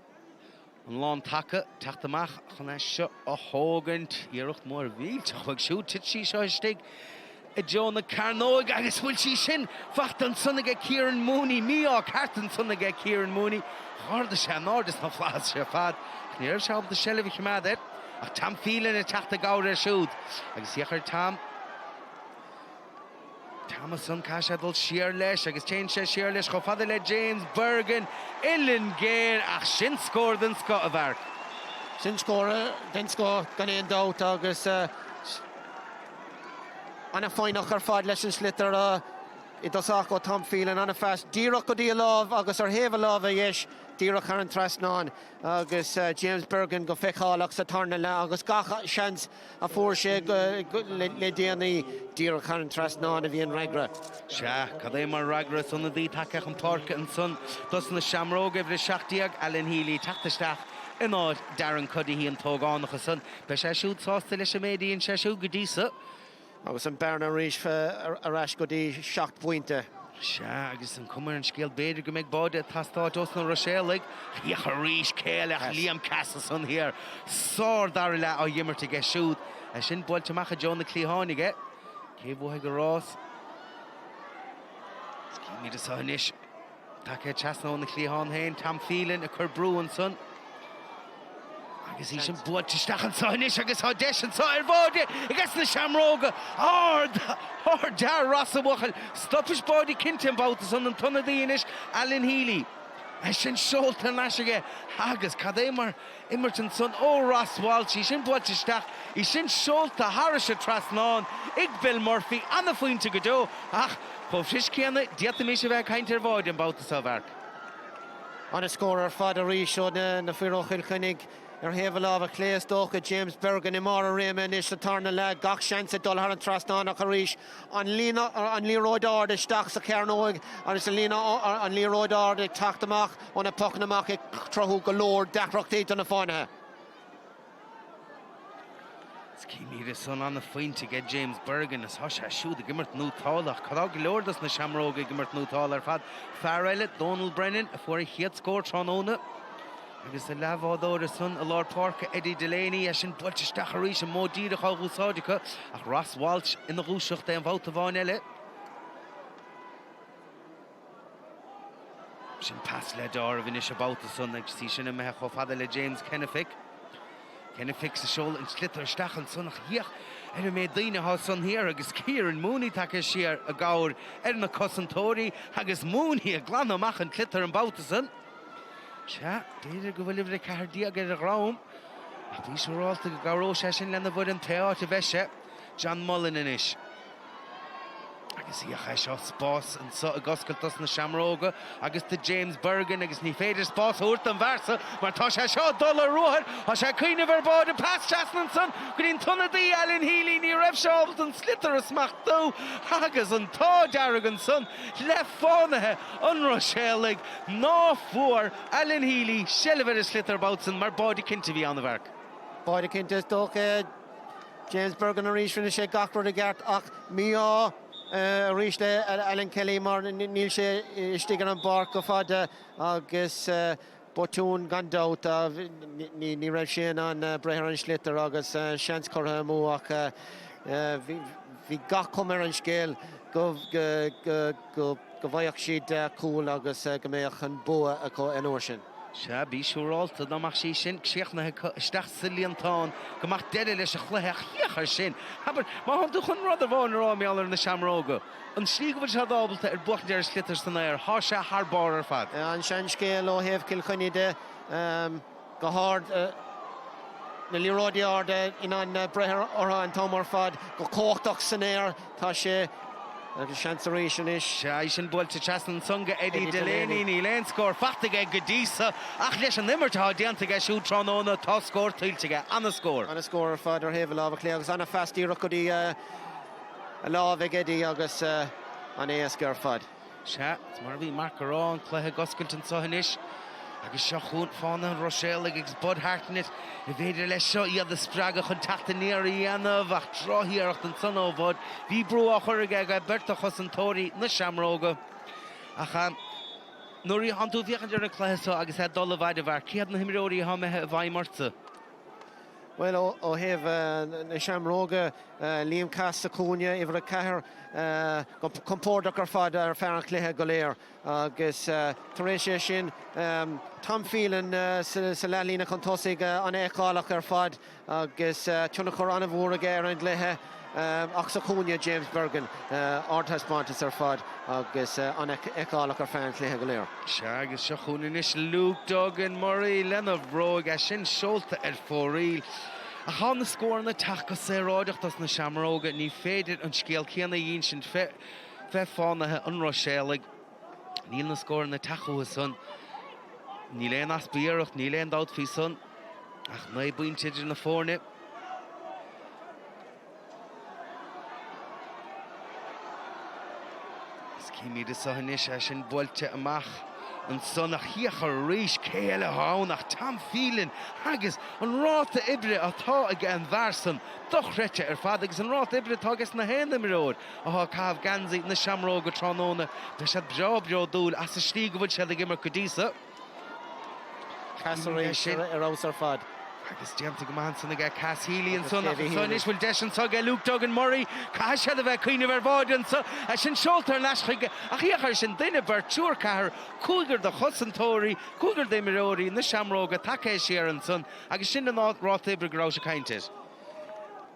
Speaker 1: An lán taca, teacht amach chun é seo a thógaint. Iarracht mhór mhillteach uaidh siúd. Thit sí seo istigh i dtreo na cearnóige agus bhfuil sí sin fachta ansan aige Kieran Mooney. Mí-ádh ceart ansan aige Kieran Mooney. Dh'ardaigh sé in airde sna flaithis ar fad ach ní raibh sé ábalta seilbh a choimeád air. Ach Tom Phelan ag teacht i gcabhair air siúd agus féach ar Tom. Tom ansan, caithfidh sé dul siar leis agus téann sé siar leis chomh fada le James Bergin, uillinn ghéar ach sin scór den scoth, a Mharc.
Speaker 2: Sin scór den scoth gan aon dabht agus ana-fhoighneach ar fad leis an sliotar i dtosach ó Tom Phelan, ana-phas díreach go dtí a lámh agus ar thaobh a láimhe dheis díreach thar an trasnán agus James Bergin go feiceálach sa tarna leath agus gach seans a fuair sé le déanaí, díreach thar an trasnán a bhí an fhreagra.
Speaker 1: Sea, cad é mar fhreagra is ionadaí tagtha chun páirce ansan dos na Seamróga, uimhir 17, Alan Healy, teacht isteach in áit Darren Cuddihy, an t-ógánach ansan. Beidh sé siúd sásta leis an méid a dhein sé siúd go dtí so.
Speaker 2: Agus an bearna arís ar ais go dtí 7 bpointe.
Speaker 1: Sea, agus an cuma ar an scéal, b'fhéidir go mbeidh báide ag teastáilt ós na Ruiséalaigh. Féach arís, céile Liam Cass ansan thiar. Sár dara leath á dh'imirt aige siúd. É sin buailte amach i dtreo na cliatháin aige. Cé bhuafaidh an rás? Címid anseo anois. Tagtha trasna óna chliathán féin, Tom Phelan ag cur brú ansan. Agus í sin buailte isteach anseo anois agus tá deis anseo ar bháide aige na Seamróga. Ard! Ard-fhear Ross a bhuachaill. Stopfaidh báide cinnte an babhta san an t-ionadaí anois, Alan Healy. É sin seolta thar n-ais aige agus cad é mar imirt ansan ó Ross Walsh, í sin buailte isteach, í sin seolta thairis an trasnán ag Bill Murphy, ana-phointe go deo ach chomh fuirist céanna d'fhéadfaimis a bheith ag caint ar bháide an babhta seo, a Mharc.
Speaker 2: Ana-scór ar fad arís ó na fir ó Chill Chainnigh ar thaobh a láimhe clé is dócha, James Bergin i mbarr a réime anois sa tarna leath, gach seans ag dul thar an trasnán ach arís an liathróid ard isteach sa chearnóig agus an liathróid ard ag teacht amach ó na pocanna amach ag cruthú go leor deacrachtaí do na Fánaithe.
Speaker 1: Is címid ansan ana-phointe aige James Bergin is tá sé siúd ag imirt nótálach. Tá go leor dos na Seamróga ag imirt nótálach ar fad. Fear eile, Dónal Brennan, a fuair a chéad scór tráthnóna. Agus a leathbhádóir ansan i lár páirce, Eddie Delaney, é sin buailte isteach arís, an modh díreach á dh'úsáid acu, ach Ross Walsh ina dhúiseacht aon bhabhta amháin eile. Sin pas le deáramh anois an babhta san agus í sin imithe chomh fada le James Kennefick. Kennefick ag seoladh an sliotar isteach ansan ach féach ar an méid daoine atá ansan thiar agus Kieran Mooney tagtha siar i gcabhair ar na cosantóirí agus Mooney ag glanadh amach an tsliotar an babhta san. Sea, b'fhéidir go bhfuil uimhir 14 ar a dhrom ach bí siúrálta go gcabhróidh sé sin lena bhfoireann pé áit a bheidh sé. John Mullen anois. Agus féach é seo, spás anso ag oscailt dos na Seamróga agus do James Bergin agus ní féidir spás a thabhairt don bhfear so mar tá sé seo ag dul ar ruathar, tá sé ag cuimhneamh ar bháide, pas trasna ansan go dtí an t-ionadaí Alan Healy, ní raibh sé ábalta an sliotar a smachtú agus an t-ádh dearg ansan le Fánaithe an Ruiséalaigh ná fuair Alan Healy seilbh ar an sliotar babhta san mar báide cinnte a bhí ann a Mharc.
Speaker 2: Báide cinnte is dócha. James Bergin arís, rinne sé gach rud i gceart ach mí-ádh arís le Alan Kelly mar níl sé istigh ar an bpáirc go fada agus botún gan dabht. Ní raibh sé in ann breith ar an sliotar agus seans curtha amú ach bhí gach cuma ar an scéal go bhfaigheadh siad cúl agus go mbeadh an bua acu an uair sin.
Speaker 1: Sea, bí siúrálta dá mbeadh sí sin críochnaithe acu isteach sa líontán go mbeadh deireadh leis an chluiche ach féach air sin! Abair, má thánn tú chun rud amháin a rá mar gheall ar na Seamróga, an slí go bhfuil siad ábalta ar buachaint ar an sliotar san aer, thá sé thar barr ar fad.
Speaker 2: An seanscéal ó thaobh Chill Chainnigh de. Go hard, na liathróidí arda in ann breith orthu an t-am ar fad, go cumhachtach san aer tá sé agus seans arís anois.
Speaker 1: Sea, í sin buailte trasna ansan go Eddie Delaney, níl aon scór faighte aige go dtí so ach leis an imirt atá déanta aige siúd tráthnóna tá scór tuillte aige. Ana-scór.
Speaker 2: Ana-scór ar fad ar thaobh a láimhe clé agus ana-phas díreach go dtí a lámh ag Eddie agus an-éasca ar fad.
Speaker 1: Sea, is mar a bhí Marc a rá, an cluiche ag oscailt anseo anois agus seo chugainn Fánaithe an Ruiséalaigh agus Bud Hartnett, an bhféidir leis seo iad a spreagadh chun teacht aniar a dhéanamh ach drochiarracht ansan ó Bhud. Bhí brú á chur aige ag beirt de chosantóirí na Seamróga ach nuair a thánn tú ag féachaint ar an cluiche seo agus é ag dul i bhfad a Mharc, cé hiad na himreoirí atá imithe i bhfeidhm ortsa?
Speaker 2: Bhuel, ó thaobh na Seamróga, Liam Cass sa chúinne, uimhir 4, go compordach ar fad ar feadh an chluiche go léir agus tar éis é sin, Tom Phelan sa leathlíne chun tosaigh, an-fheiceálach ar fad agus tionchar an-mhór aige ar an gcluiche. Ach sa chúinne, James Bergin, ardthaispeántas ar fad agus an-fheiceálach ar feadh an chluiche go léir.
Speaker 1: Sea, agus seo chugainn anois Luke Duggan Murray lena bhróig, é sin seolta ar fóraoil. Ach tá na scóranna ag teacht go saoráideach dos na Seamróga, ní féidir an scéal céanna a insint fé Fánaithe an Ruiséalaigh. Níl na scóranna ag teacht chucu san. Níl aon easpa iarracht, níl aon dabht faoi san. Ach 9 bpointe idir na foirne. Is címid anseo anois é sin buailte amach ansan ach féach arís cé eile atá ann ach Tom Phelan agus an ráta oibre atá ag an bhfear san dochreidte ar fad agus an ráta oibre atá aige na haon imreoir atá ag caitheamh geansaí na Seamróga tráthnóna beidh siad breá bródúil as an slí go bhfuil siad ag imirt go dtí so.
Speaker 2: Cass arís ar fheabhas ar fad.
Speaker 1: Agus déanta go maith ansan aige Cass Healy ansan ach anso anois bhfuil deis anso aige Luke Duggan Murray. Caithfidh siad a bheith ag cuimhneamh ar bháide anso. É sin seolta thar n-ais chuige ach féach air sin, duine, beirt, triúr, ceathrar, cúigear de chosantóirí, cúigear d'imreoirí na Seamróga tagtha siar ansan agus sin an ráta oibre go rabhais ag caint air.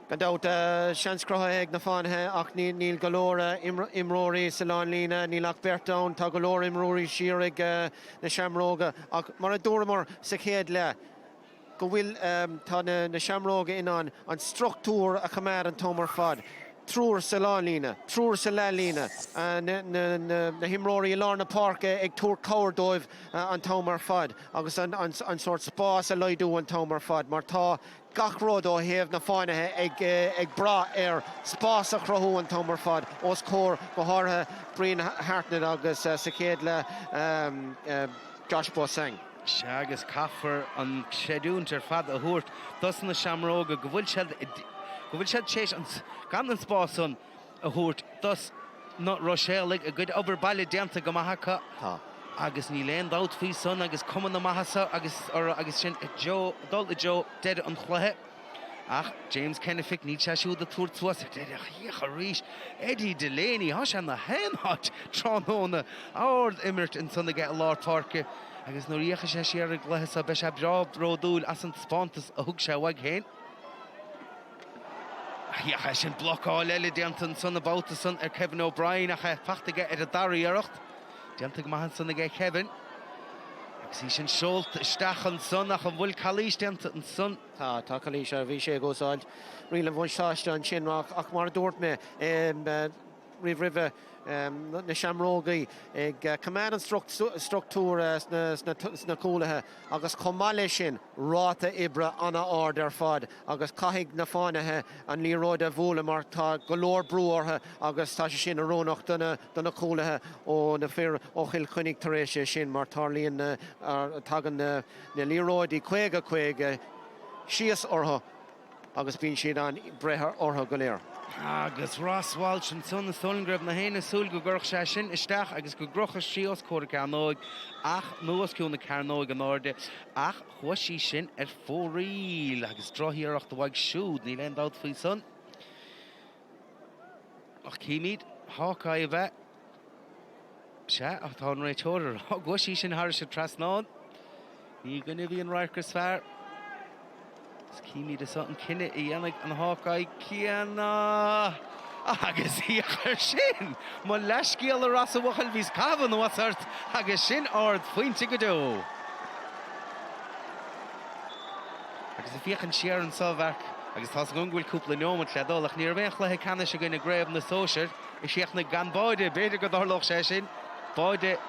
Speaker 2: Gan dabht, seans cruthaithe ag na Fánaithe ach níl go leor imreoirí sa lánlíne, níl ach beirt ann. Tá go leor imreoirí siar ag na Seamróga ach mar a dúramar sa chéad leath, go bhfuil, tá na Seamróga in ann an struchtúr a choimeád an t-am ar fad. Triúr sa lánlíne, triúr sa leathlíne, na himreoirí i lár na páirce ag tabhairt cabhair dóibh an t-am ar fad agus an sórt spás a laghdú an t-am ar fad mar tá gach rud ó thaobh na Fánaithe ag brath ar spás a chruthú an t-am ar fad os comhair, go háirithe Brian Hartnett agus sa chéad leath Josh Beausang.
Speaker 1: Sea, agus caithfear an chreidiúint ar fad a thabhairt dos na Seamróga go bhfuil siad, go bhfuil siad tar éis gan an spás san a thabhairt dos na Ruiséalaigh, a gcuid obair baile déanta go maith acu.
Speaker 2: Tá.
Speaker 1: Agus níl aon dabht faoi san agus cuma na maitheasa agus orthu agus sin ag dul i dtreo deireadh an chluiche. Ach James Kennefick, níl sé siúd ag tabhairt suas ar deireadh ach féach arís Eddie Delaney, tá sé ina haon áit tráthnóna. Ard-imirt ansan aige i lár páirce. Agus nuair a fhéachfaidh sé siar ar an gcluiche seo beidh sé breá bródúil as an taispeántas a thug sé uaidh féin. Ach féach é sin, blocáil eile déanta ansan an babhta san ar Kevin O'Brien ach é fachta aige ar an dara iarracht. Déanta go maith ansan aige Kevin. Agus í sin seolta isteach ansan ach an bhfuil calaois déanta ansan?
Speaker 2: Tá, tá calaois, bhí sé ag úsáid riail an bhuntáiste ansin ach mar a dúirt mé, roimh roimhe, na Seamrógaí ag coimeád an struchtúr sna cúlaithe agus chomh maith leis sin, ráta oibre an-ard ar fad agus caithfidh na Fánaithe an liathróid a bhualadh mar tá go leor brú orthu agus tá sé sin oiriúnach do na cúlaithe ó na fir ó Chill Chainnigh tar éis é sin mar tarlaíonn, tagann na liathróidí 50, 50 síos orthu. agus bíonn siad in ann breith orthu go léir.
Speaker 1: Agus Ross Walsh ansan, is dóigh liom go raibh na héinne ag súil go gcuirfeadh sé sin isteach agus go gcrochfadh sí os comhair na cearnóige ach, nó os cionn na cearnóige in airde, ach chuaigh sí sin ar fóraoil agus drochiarracht uaidh siúd, níl aon dabht faoi san. Ach címid Hawkeye a bheith. Sea, ach tá an réiteoir ag rá go bhfuil sí sin thairis an trasnán. Ní againne a bhí an radharc is fearr. Is címid anso an cinneadh a dhéanfaidh an Hawkeye céanna. Agus féach air sin! Mo leathscéal a Ross a bhuachaill, bhíos ag caitheamh anuas ort agus sin ardphointe go deo. Agus ag féachaint siar anso, a Mharc, agus tá's agam go bhfuil cúpla neomat le dul, ach ní raibh aon chluiche ceannais againn i gcraobh na sóisear. A chríochnaigh gan báide. B'fhéidir go dtarlódh sé sin. Báide,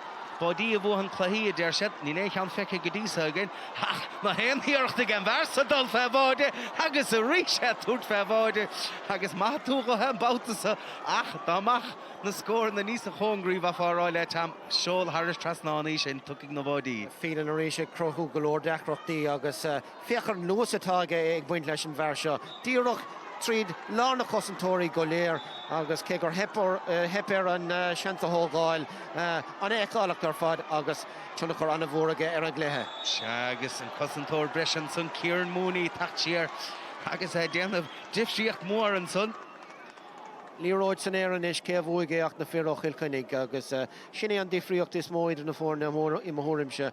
Speaker 1: báidí a bhuachan cluichí, a deir siad. Níl aon cheann feicthe go dtí so againn. Ach na haon iarracht ag an bhfear so dul fé bháide agus arís é ag tabhairt fé bháide. Agus maith tú dho an babhta so ach dá mbeadh na scóranna níosa chóngaraí bheifeá a rá le Tom, seol thairis trasnán í sin, tiocfaidh na báidí.
Speaker 2: Phelan arís ag cruthú go leor deacrachtaí agus Féach ar an luas atá aige ag baint leis an bhfear seo. Díreach tríd lár na cosantóirí go léir agus cé gur theip air an seans a thógáil, an-fheiceálach ar fad agus tionchar an-mhór aige ar an gcluiche.
Speaker 1: Sea, agus an cosantóir breise ansan, Kieran Mooney, ag teacht siar agus é ag déanamh difríocht mhór ansan.
Speaker 2: Liathróid san aer anois, cé a bhuaigh é ach na fir ó Chill Chainnigh agus sin é an difríocht is mó idir na foirne i mo thuairimse.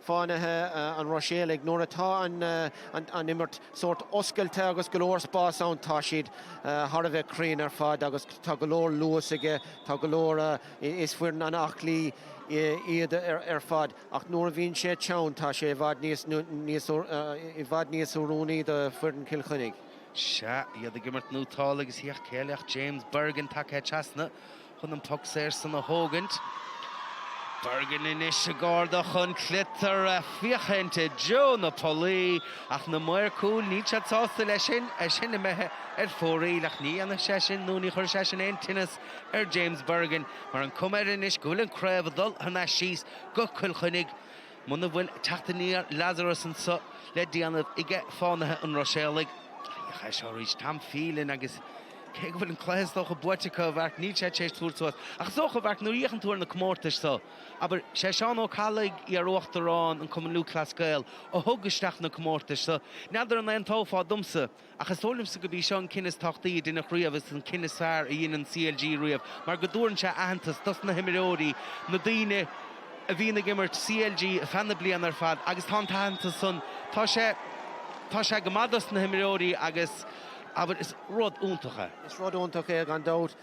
Speaker 2: Fánaithe an Ruiséalaigh, nuair atá an imirt sórt oscailte agus go leor spás ann, tá siad thar a bheith cruinn ar fad agus tá go leor luas aige, tá go leor, is foireann an-aclaí iad ar fad ach nuair a bhíonn sé teann, tá sé i bhfad níos, i bhfad níos oiriúnaí do foireann Chill Chainnigh.
Speaker 1: Sea, iad ag imirt nótála agus féach cé eile ach James Bergin tagtha trasna. chun an poc saor san a thógaint. Bergin anois ag ardach an sliotar ag féachaint i dtreo na pollaí ach na maoir cúil níl siad sásta leis sin, é sin imithe ar fóraoil ach ní dhéanfaidh sé sin nó ní chuirfidh sé sin aon tinneas ar James Bergin mar an cuma air anois go bhfuil an craobh ag dul thar n-ais síos go Cill Chainnigh. Muna bhfuil teacht aniar Lazarus anso le déanamh aige Fánaithe an Ruiséalaigh. Féach é seo arís, Tom Phelan agus cé go bhfuil an cluiche is dócha buaite acu a Mharc, níl sé tar éis tabhairt suas. Ach is dócha, a Mharc, nuair a fhéachann tú ar na comórtais so, abair, sé Seán Ó Ceallaigh, iar-uachtarán an Cumann Lúthchleas Gael, a thug isteach na comórtais so. N'fheadar an aontófá domsa Ach is dóigh liomsa gurb í seo an cinneadh is tábhachtaí a deineadh riamh agus an cinneadh is fearr a dhein an CLG riamh mar go dtabharann sé aitheantas dos na himreoirí, na daoine a bhíonn ag imirt CLG feadh na bliana ar fad agus tá an t-aitheantas san, tá sé, tá sé go maith dos na himreoirí agus, abair, is rud iontach é.
Speaker 2: Is rud iontach é gan dabht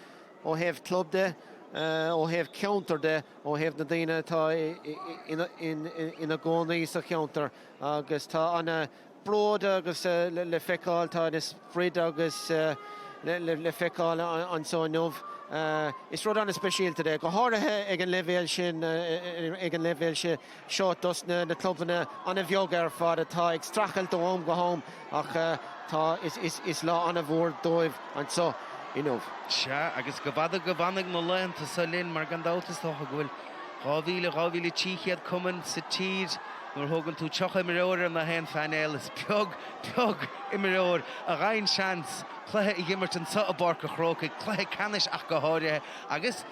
Speaker 2: ó thaobh club de, ó thaobh ceantar de, ó thaobh na daoine atá ina gcónaí sa cheantar agus tá ana, bród agus le feiceáil, tá an sprid agus le feiceáil anseo inniu. Is rud an-speisialta é, go háirithe ag an leibhéal sin, ag an leibhéal seo dos na clubanna an-bheaga ar fad atá ag streachailt ó am go ham ach tá, is lá an-mhór dóibh anseo inniu.
Speaker 1: Sea, agus go bhfada go bhfanfaidh na laethanta seo linn mar gan dabht is dócha go bhfuil 2,000, 2,300 cumann sa tír. Nuair a thógann tú 30 imreoir ar na haon phainéal, is beag, beag imreoir a gheibheann seans cluiche a dh'imirt anso i bPáirc a' Chrócaigh, cluiche ceannais ach go háirithe. Agus,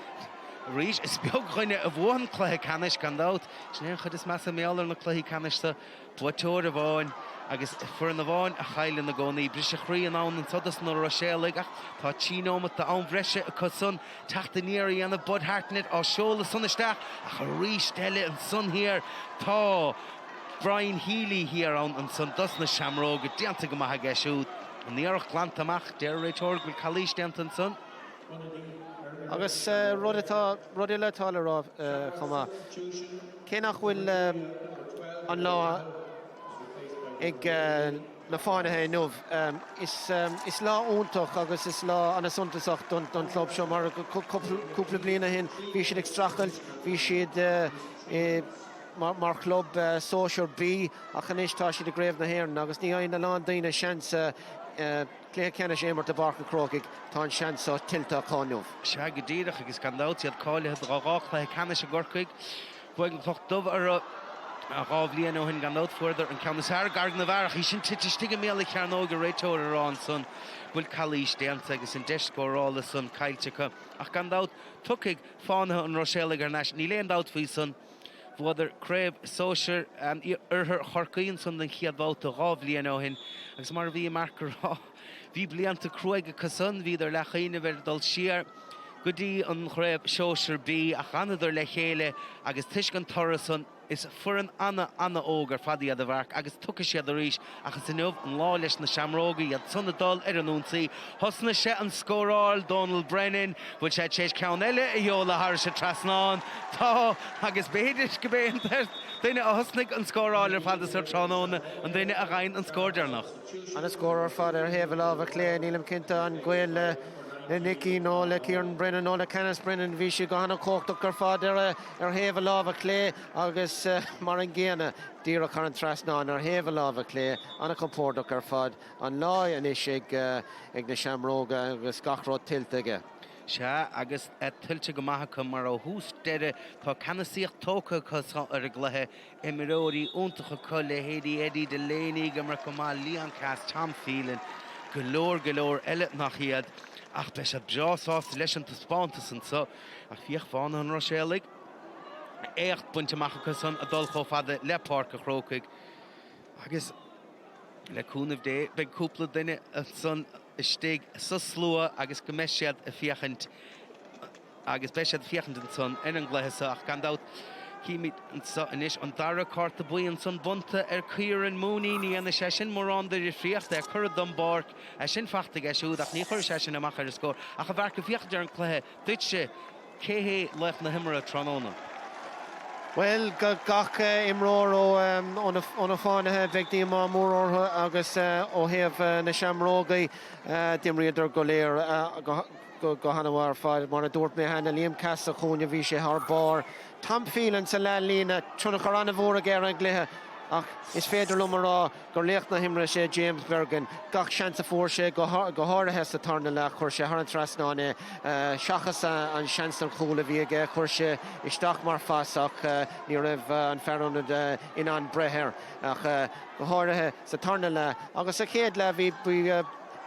Speaker 1: arís, is beag dhuine a bhuann cluiche ceannais, gan dabht. Sin é an chuid is measa mar gheall ar na cluichí ceannais so, buaiteoir amháin. Agus foireann amháin a chailleann i gcónaí. Briseadh croí ann anso dos na Ruiséalaigh ach tá 3 neomat d'am bhreise acu san teacht aniar a dhéanamh. Bud Hartnett á seoladh san isteach ach arís eile ansan thiar tá Brian Healy thiar ann ansan dos na Seamróga. Déanta go maith aige siúd. An iarracht glanta amach. Deir an réiteoir go bhfuil calaois déanta ansan.
Speaker 2: Agus rud atá, rud eile atá le rá chomh maith, cé nach bhfuil an lá ag na Fánaithe inniu, is lá iontach agus is lá an-suntasach don chlub seo mar cúpla bliain ó shin bhí siad ag streachailt, bhí siad mar chlub sóisear B ach anois tá siad i gCraobh na hÉireann agus ní fhaigheann a lán daoine seans Cluiche ceannais a imirt i bPáirc an Chrócaigh, tá an seans seo tuillte acu inniu.
Speaker 1: Sea, go díreach, agus gan dabht, iad cáilithe do dhá chluiche ceannais i gCorcaigh. Bhuaigh an Chloch Dubh orthu dhá bhliain ó shin, gan dabht, fuaireadar an ceann is fearr i gCarraig na bhFear, ach í sin tite istigh i mbéal na cearnóige, réiteoir ag rá ansan go bhfuil calaois déanta agus an deis scórála san caillte acu. Ach gan dabht, tiocfaidh Fánaithe an Ruiséalaigh thar n-ais, níl aon dabht faoi san. Bhuadar Craobh Sóisir Oirthear Chorcaí ansan den chéad bhabhta 2 bhliain ó shin agus mar a bhí Mark a rá, bhí blianta cruaidh acu san, bhíodar leathchuimhneamh ar dul siar go dtí an Chraobh Sóisir B ach d'fhanadar le chéile agus toisc an toradh san, is foireann ana, ana-óg ar fad iad a Mharc agus tiocfaidh siad arís ach is inniu an lá leis na Seamróga, iad san ag dul ar an ionsaí. Thosnaigh sé an scóráil, Dónal Brennan. Bhfuil sé tar éis ceann eile a sheoladh thairis an trasnán? Tá, agus b'fhéidir go b'é an duine a thosnaigh an scóráil ar fad anso tráthnóna an duine a gheibheann an scór deireanach.
Speaker 2: An-scór ar fad ar thaobh a láimhe clé, nílim cinnte an gaol le Nicky nó le Kieran Brennan nó le Canice Brennan, bhí sé go han-chumhachtach ar fad ar thaobh a láimhe clé agus mar an gcéanna díreach thar an trasnán ar thaobh a láimhe clé, an-chompordach ar fad. An lá anois ag na Seamróga agus gach rud tuillte aige.
Speaker 1: Sea, agus tuillte go maith acu mar ó thús deireadh tá ceannasaíocht tógtha acu ar an gcluiche. Imreoirí iontacha acu, leithéidí Eddie Delaney ag imirt go maith, Leon Cass, Tom Phelan, go leor go leor eile nach iad. Ach beidh siad breá sásta leis an taispeántas anso. Ach féach Fánaithe an Ruiséalaigh, éacht bainte amach acu san a dul chomh fada le Páirc a' Chrócaigh agus, Le cúnamh Dé, beidh cúpla duine ansan istigh sa slua agus go mbeidh siad ag féachaint agus beidh siad ag féachaint ansan ar an gcluiche seo ach gan dabht címid anso anois an dara cárta buí ansan bronnta ar Kieran Mooney. Ní dhéanfaidh sé sin mórán de dhifríocht, é curtha den bpáirc, é sin fachta aige siúd ach ní chuirfidh sé sin amach ar an scór. Ach a Mharc, ag féachaint ar an gcluiche duitse, Cé hé laoch na himeartha tráthnóna?
Speaker 2: Bhuel, gach imreoir ó na Fánaithe, bheadh díomá mór orthu agus ó thaobh na Seamrógaí, d'imríodar go léir go han-mhaith ar fad. Mar a dúirt mé cheana, Liam Cass sa chúinne, bhí sé thar barr. Tom Phelan sa leathlíne, tionchar an-mhór aige ar an gcluiche ach is féidir liom a rá gur laoch na himeartha é James Bergin. Gach seans a fuair sé, go háirithe sa tarna leath, chuir sé thar an trasnán é. Seachas an seans don chúl a bhí aige, chuir sé isteach mar phas ach ní raibh an fear ionaid in ann breith air. Ach go háirithe sa tarna leath agus sa chéad leath bhí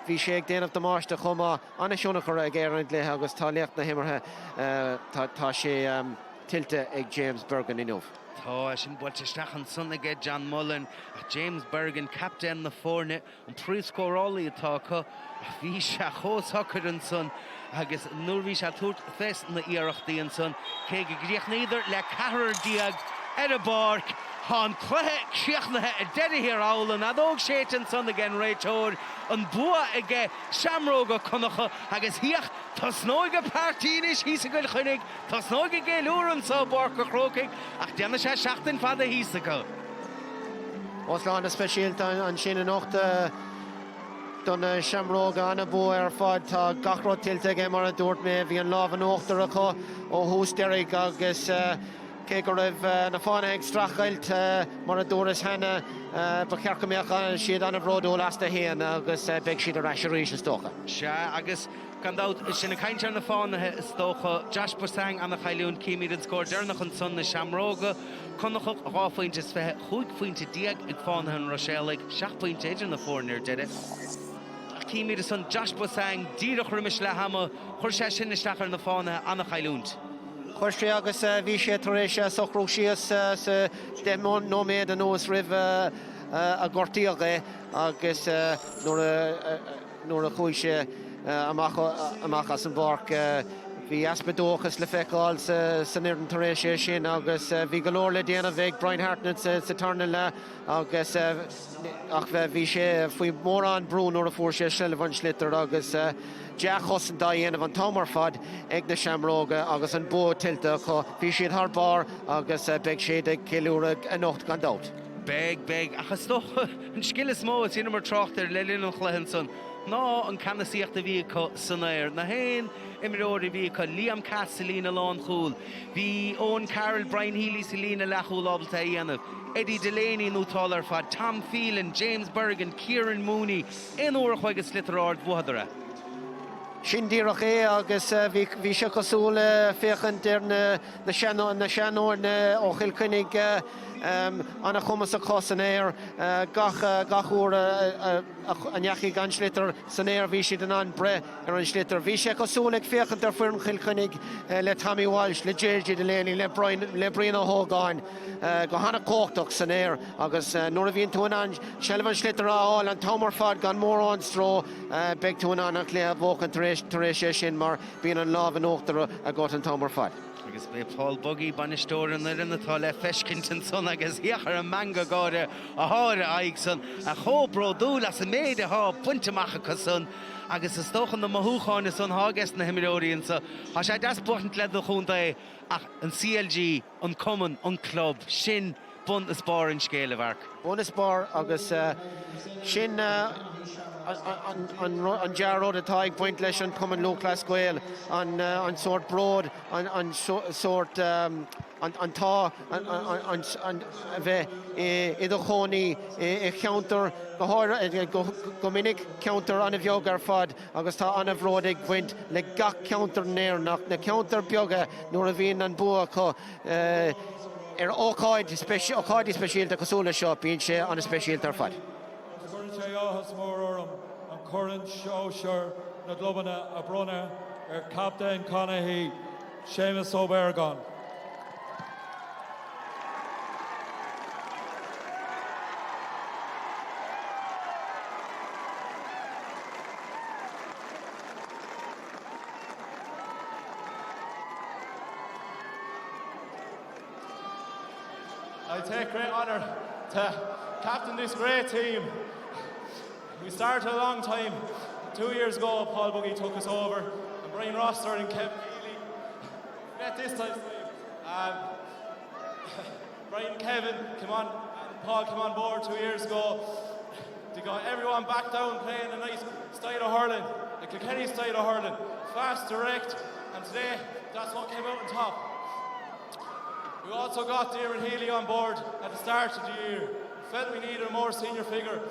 Speaker 2: bhí sé ag déanamh damáiste chomh maith. An-thionchar aige ar an gcluiche agus tá laoch na himeartha, tá sé tuillte ag James Bergin inniu.
Speaker 1: Tá é sin buailte isteach ansan aige John Mullen ach James Bergin, captaen na foirne, an príomhscórálaí atá acu ach bhí sé chomh socair ansan agus nuair bhí sé ag tabhairt fés na iarrachtaí ansan, cé go gcríochnaíodar le ceathrar ar an bpáirc, tá an cluiche críochnaithe ar deireadh thiar thall, an fheadóg séidte ansan ag an réiteoir, an bua aige Seamróga Connacha agus féach, tosnóidh an party anois thíos i gCill Chainnigh. Tosnóidh an gceiliúradh anso i bPáirc an Chrócaigh ach déanfaidh sé seachtain fada thíos acu.
Speaker 2: Is lá an-speisialta ansin anocht do na Seamróga. An-bhua ar fad. Tá gach rud tuillte aige mar a dúirt mé. Bhí an lámh in uachtar acu ó thús deiridh agus cé go raibh na Fánaithe ag streachailt, mar a dúras cheana, ba cheart go mbeadh siad an-bhródúil astu féin agus beidh siad ar ais arís is dócha.
Speaker 1: Sea agus Gan dabht, sinn ag caint ar na Fánaithe, is dócha. Josh Beausang, ana-chailliúint. Címid an scór deireanach ansan, na Seamróga, Connachta, 2 phointe is 20, 15 phointe ag Fánaithe an Ruiséalaigh, 7 bpointe idir na foirne ar deireadh. Ach címid ansan Josh Beausang díreach roimis leath ama, chuir sé sin isteach ar na Fánaithe, ana-chailliúint.
Speaker 2: Chuir sé agus bhí sé tar éis socrú síos sa 10 nóiméad anuas roimh. a gortaíodh é agus nuair a nuair a chuaigh sé amach amach as an bpáirc bhí easpa dóchas le feiceáil san fhoireann tar éis é sin agus bhí go leor le déanamh ag Brian Hartnett sa tarna leath agus ach bhí sé faoi mhórán brú nuair a fuair sé seilbh an tsliotair agus dea-chosaint á dhéanamh an t-am ar fad ag na Seamróga agus an bua tuillte acu. Bhí siad thar barr agus beidh siad ag ceiliúradh anocht gan dabht.
Speaker 1: Beidh, beidh. Ach is dócha an scil is mó is dheineamar trácht air le linn an chluiche ansan ná an ceannasaíocht a bhí acu san aer. Na haon imreoir a bhí acu, Liam Cass sa líne lánchúil, bhí Owen Carroll, Brian Healy sa líne leathchúil ábalta é a dhéanamh, Eddie Delaney nótáil ar fad, Tom Phelan, James Bergin, Kieran Mooney, aon uair a chuaigh an sliotar ard, bhuadar é.
Speaker 2: Sin díreach é agus bhí sé cosúil le féachaint ar na seanfhoirne ó Chill Chainnigh, an-chumas acu san aer, gach uair a ndeachaigh an sliotar san aer bhí siad in ann breith ar an sliotar. Bhí sé cosúil ag féachaint ar foireann Chill Chainnigh le Tommy Walsh, le JJ Delaney, le Brian Ó hÓgáin go han-chumhachtach san aer agus nuair a bhíonn tú in ann seilbh an tsliotair a fháil an t-am ar fad gan mórán stró, beidh tú in ann an cluiche a bhuachan tar éis é sin mar bíonn an lámh in uachtar agat an t-am ar fad.
Speaker 1: Agus b'é Paul Buggy, bainisteoir an fhoireann, atá le feiscint ansan agus féach ar an meangadh gáire athá ar a aghaidh san, a chomh bródúil as an méid athá bainte amach acu san agus is dócha na mothúcháin san athá ages na himreoirí anso. Tá sé deas buachaint le do chontae ach an CLG, an cumann, an club, sin bun is barr an scéil, a Mharc.
Speaker 2: Bun is barr agus sin an dea-rud atá ag baint leis an Chumann Lúthchleas Gael, an sórt bród, an sórt, an t-ádh a bheith i do chónaí i cheantar, go háirithe, go minic ceantar an-bheag ar fad agus tá an-bhród ag baint le gach ceantar in Éirinn ach na ceantair beaga nuair a bhíonn an bua acu ar ócáid, ócáidí speisialta cosúil le seo, bíonn sé an-speisialta ar fad.
Speaker 3: Cuireann sé áthas mór orm an Corn Sóisear na gClubanna a bhronnadh ar Chaptaen Conahy, Séamus Ó Beargáin. I take great honour to captain this great team. We started a long time. Two years ago, Paul Buggy took us over, and Brian Rossiter and Kevin Healy met this time. Um, Brian, Kevin came on, and Paul came on board two years ago. They got everyone back down playing a nice style of hurling, the Kilkenny style of hurling, fast, direct, and today that's what came out on top. We also got Darren Healy on board at the start of the year. Felt we needed a more senior figure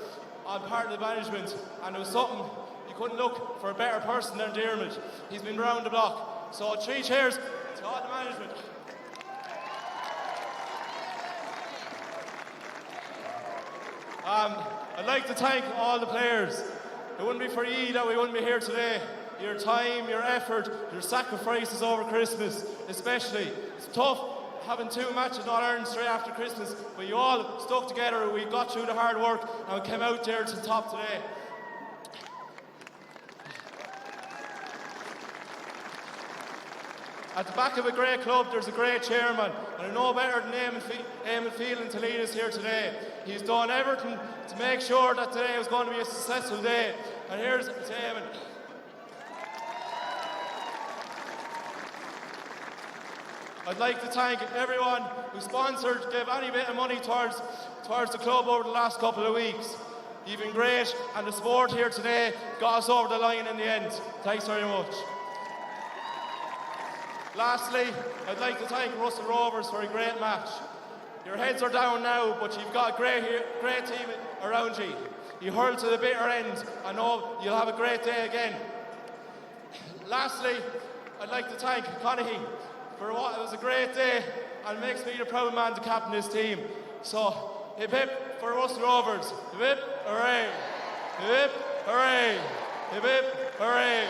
Speaker 3: on part of the management, and it was something you couldn't look for a better person than Dermot. He's been round the block. So three cheers to all the management. Um, I'd like to thank all the players. It wouldn't be for you that we wouldn't be here today. Your time, your effort, your sacrifices over Christmas, especially. It's tough having two matches not earned straight after Christmas, but you all stuck together. We got through the hard work and we came out there to the top today. At the back of a great club, there's a great chairman, and I know better than Eamon, Fe Eamon Phelan to lead us here today. He's done everything to make sure that today was going to be a successful day. And here's to Eamon. I'd like to thank everyone who sponsored, gave any bit of money towards, towards the club over the last couple of weeks. You've been great, and the sport here today got us over the line in the end. Thanks very much. Lastly, I'd like to thank Russell Rovers for a great match. Your heads are down now, but you've got a great, great team around you. You hurl to the bitter end. I know you'll have a great day again. Lastly, I'd like to thank Conahy for what it was a great day and makes me the proud man to captain this team. So, hip hip for Russell Rovers. Hip hip, hooray! Hip hip, hooray! Hip hip, hooray!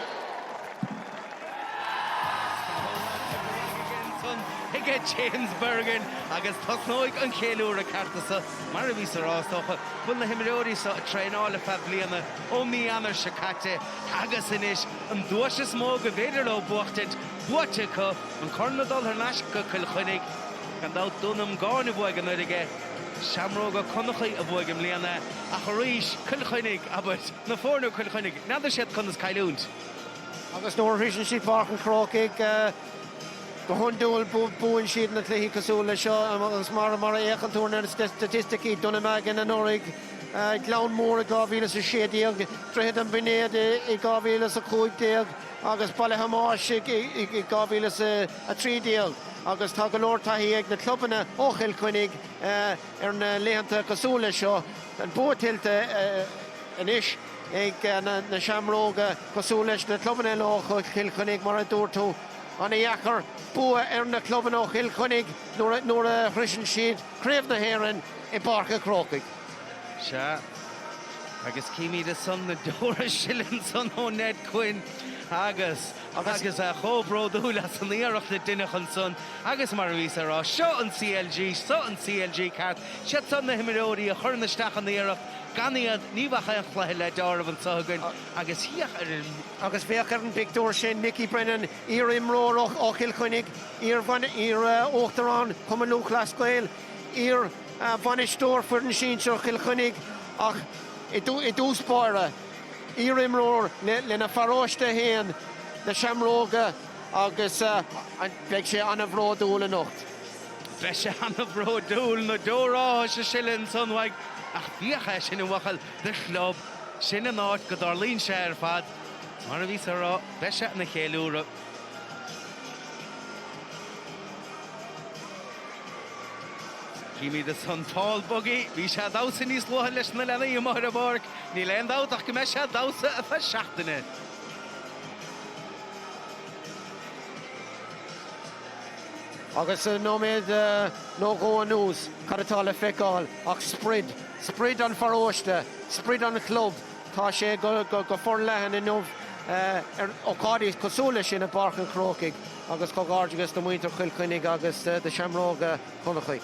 Speaker 1: aige James Bergin agus tosnóidh an cheiliúradh ceart anso, mar a bhíos a rá, is dócha, go bhfuil na himreoirí seo ag traenáil ar feadh bliana ó mí Eanáir seo caite agus anois an duais is mó go bhféidir leo buachtaint buaite acu, an corn ag dul thar n-ais go Cill Chainnigh. Gan dabht Dún Iongáin a bhuaigh anuraidh é, Seamróga Connachaí a bhuaigh i mbliana ach arís Cill Chainnigh, abair, na foirne ó Chill Chainnigh, n'fheadar siad conas cailliúint.
Speaker 2: Agus nuair a shroiseann siad Páirc an Chrócaigh, go hiondúil buann siad na cluichí cosúil le seo agus mar a fhéachann tú ar na staitisticí, Dún Ionmagan anuraidh, Gleann Mór i 2016, Droichead an Bhuinéad i 2015 agus Baile Thomáis i 2013 agus tá go leor taithí ag na clubanna ó Chill Chainnigh ar na laethanta cosúil le seo. An bua tuillte anois. ag na Seamróga, cosúil leis na clubanna eile ó Chill Chainnigh, mar a dúirt tú. Ana-dheacair bua ar na clubanna ó Chill Chainnigh nuair a shroiseann siad Craobh na hÉireann i bPáirc an Chrócaigh.
Speaker 1: Sea, agus címid ansan na deora ag sileadh ansan ó Ned Quinn agus agus é chomh bródúil as an iarracht a deineadh ansan agus mar a bhíos ag rá, seo an CLG, seo an CLG ceart, siad san na himreoirí a chuireann isteach an iarracht, Gan iad, ní bheadh aon chluiche le deáramh anso againn agus féach ar an.
Speaker 2: Agus féach ar an bpictiúr sin, Nicky Brennan, iar-imreoir ó Chill Chainnigh, iar-uachtarán Chumann Lúthchleas Gael, iar-bhainisteoir foireann sinsir Chill Chainnigh ach i dtús báire, iar-imreoir lena pharóiste féin, na Seamróga agus beidh sé an-bhródúil anocht.
Speaker 1: Beidh sé an-bhródúil, na deora áthais ag sileadh ansan uaidh, ach féach é sin, a bhuachaill, do chlub, sin an áit go dtarlaíonn sé ar fad. Mar a bhíos á rá, beidh sé ina cheiliúradh. Címid ansan Paul Buggy, bhí sé ag damhsa níos luaithe leis na leanaí amuigh ar an bpáirc, níl aon dabht ach go mbeidh sé ag damhsa ar feadh seachtaine.
Speaker 2: Agus nóiméad nó dhó anuas, cad atá le feiceáil ach sprid, sprid an pharóiste, sprid an chlub. Tá sé go forleathan inniu ar ócáidí cosúil leis sin i bPáirc an Chrócaigh agus comhghairdeachas do mhuintir Chill Chainnigh agus do Sheamróga Chonnachaí.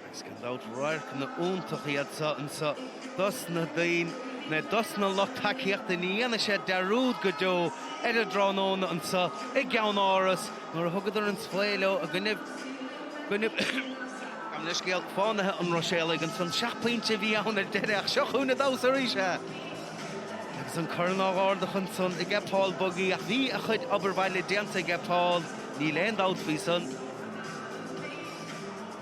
Speaker 1: Agus gan dabht radharcanna iontacha iad seo anso dos na daoine, nó dos na lucht tacaíochta. Ní dhéanfaidh siad dearúd go deo ar an dtráthnóna anso i gCeann Áras nuair a thugadar an svae leo i gcoinne, gcoinne, gabh mo leithscéal, Fánaithe an Ruiséalaigh ansan. Seacht bpointe a bhí ann ar deireadh ach seo chugainn an damhsa arís é. Agus an corn á ardach ansan aige Paul Buggy ach bhí a chuid obair bhaile déanta aige Paul, níl aon dabht faoi san.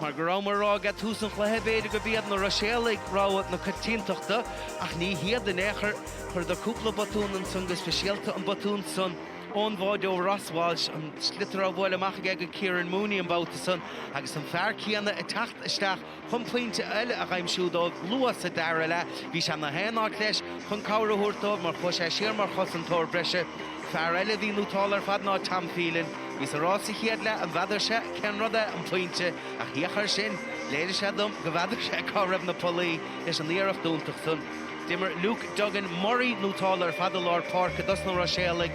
Speaker 1: Mar go rabhamar a rá ag tús an chluiche, b'fhéidir gurb iad na Ruiséalaigh rogha na coitiantachta ach ní hiad in aon chor. Chuireadar cúpla botún ansan go speisialta an botún san ón bháideoir Ross Walsh, an sliotar á bhualadh amach aige go Kieran Mooney an babhta san agus an fear céanna ag teacht isteach chun pointe eile a dh'aimsiú dóibh luath sa dara leath. Bhí sé ina haon áit leis chun cabhair a thabhairt dóibh mar chuaigh sé siar mar chosantóir breise. Fear eile a bhí nótálta ar fad ná Tom Phelan. Bhíos a rá sa chéad leath an bhfeadair sé cén rud é an pointe ach féach air sin, léirigh sé dom go bhfeadair sé cá raibh na pollaí leis an iarracht iontach san. D'imir Luke Duggan Murray nótálta ar fad i lár páirce dos na Ruiséalaigh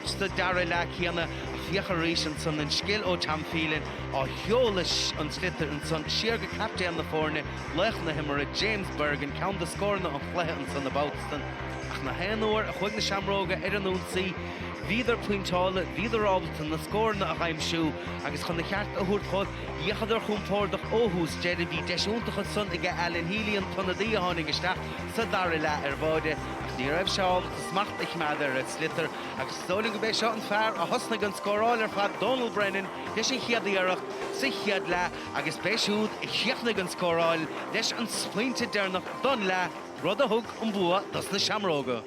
Speaker 1: sa dara leath céanna ach féach arís ansan an scil ó Tom Phelan á sheoladh an sliotar ansan siar go captaen na foirne, laoch na himeartha, James Bergin, ceann de scóranna an chluiche ansan an babhta san. Ach na haon uair a chuaigh na Seamróga ar an ionsaí, bhíodar pointeála, bhíodar ábalta na scóranna a dh'aimsiú agus chun a cheart a thabhairt dhóibh, D'fhéachadar compordach ó thús deireadh. Bhí deis iontach ansan aige Alan Healy, an t-ionadaí a tháinig isteach sa dara leath ar bháide, ach ní raibh sé ábalta smacht a choimeád ar an sliotar. Agus is dóigh liom gurb é seo an fear a thosnaigh an scóráil ar fad, Donal Brennan, leis an chéad iarracht sa chéad leath agus b'é siúd a chríochnaigh an scóráil leis an pointe deireanach don leath, rud a thug an bua dos na Seamróga.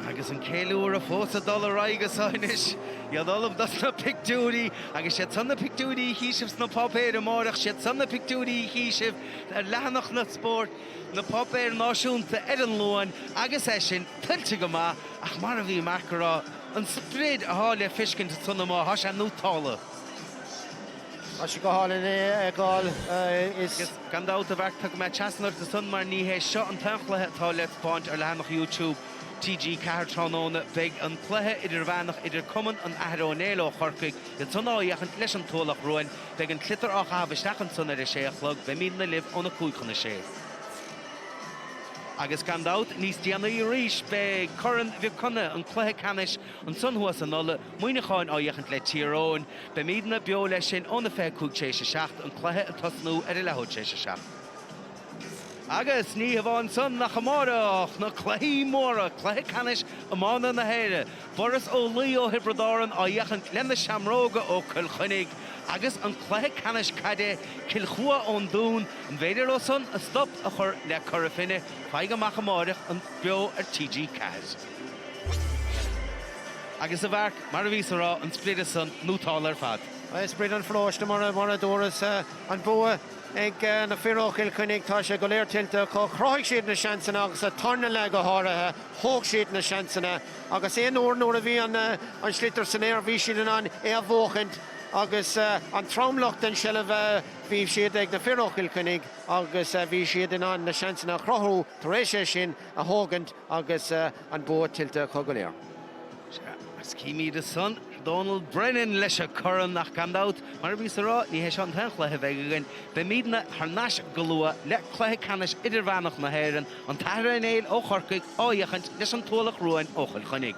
Speaker 1: Agus an ceiliúradh fós ag dul ar aghaidh anso anois, iad ullamh dos na pictiúirí, agus siad san na pictiúirí a chí sibh sna páipéir amáireach, siad san na pictiúirí a chí sibh ar leathanach na spóirt, na páipéir náisiúnta ar an Luan, agus é sin tuillte go maith, ach mar a bhí Mark a rá. An sprid athá le feiscint ansan amuigh, thá sé nótáltha.
Speaker 2: Tá sé go hálainn é a fheiceáil. Is.
Speaker 1: Agus gan dabht, a Mharc, tiocfaidh mé trasna ort ansan mar ní hé seo an t-aon chluiche atá le taispeáint ar leathanach YouTube TG4 tráthnóna. Beidh an cluiche idirmheánach idir Cumann an Athar Ó Néill ó Chorcaigh, iad san á fhéachaint leis an Tuathalach Ruain. Beidh an sliotar á chaitheamh isteach ansan ar a sé a chlog. Beimidne libh óna 5:55. Agus gan dabht, níos déanaí arís, beidh Corn Mhic Cionnaith, an cluiche ceannais, ansan thuas in Ulaidh, Muineachán á fhéachaint le Tír Eoghain. Beimidne beo leis sin óna 7:25, an cluiche ag tosnú ar a leathuair tar éis a 7. Agus ní hamháin san ach amáireach, na cluichí móra, cluiche ceannais iomána na hÉireann, Borris Ó Laoi ó Thiobraid Árann á fhéachaint le na Seamróga ó Cill Chainnigh agus an cluiche ceannais caide, Cill Chua ón Dún, an bhféidir leo san a stop a chur le Cora Finne? Faigh amach amáireach an beo ar TG4. Agus a Mharc, mar a bhíos a rá, an sprid san nótáltha ar fad.
Speaker 2: Sprid an pharóiste mar a dúras, an bua ag na fir ó Chill Chainnigh, tá sé go léir tuillte acu. Chruthaigh siad na seansanna agus sa tarna leath go háirithe, thóg siad na seansanna agus aon uair nuair a bhí an sliotar san aer bhí siad in ann é a bhuachaint agus an tromlach den seilbh bhí siad ag na fir ó Chill Chainnigh agus bhí siad in ann na seansanna a chruthú tar éis é sin a thógaint agus an bua tuillte acu go léir.
Speaker 1: Sea, agus címid ansan Dónal Brennan leis an corn ach gan dabht, mar a bhíos a rá, ní hé seo an t-aon chluiche a bheidh againn. Beimidne thar n-ais go luath le cluiche ceannais idirmheánach na hÉireann, an tAthair Ó Néill ó Chorcaigh á fhéachaint leis an Tuathalach Ruain ó Chill Chainnigh.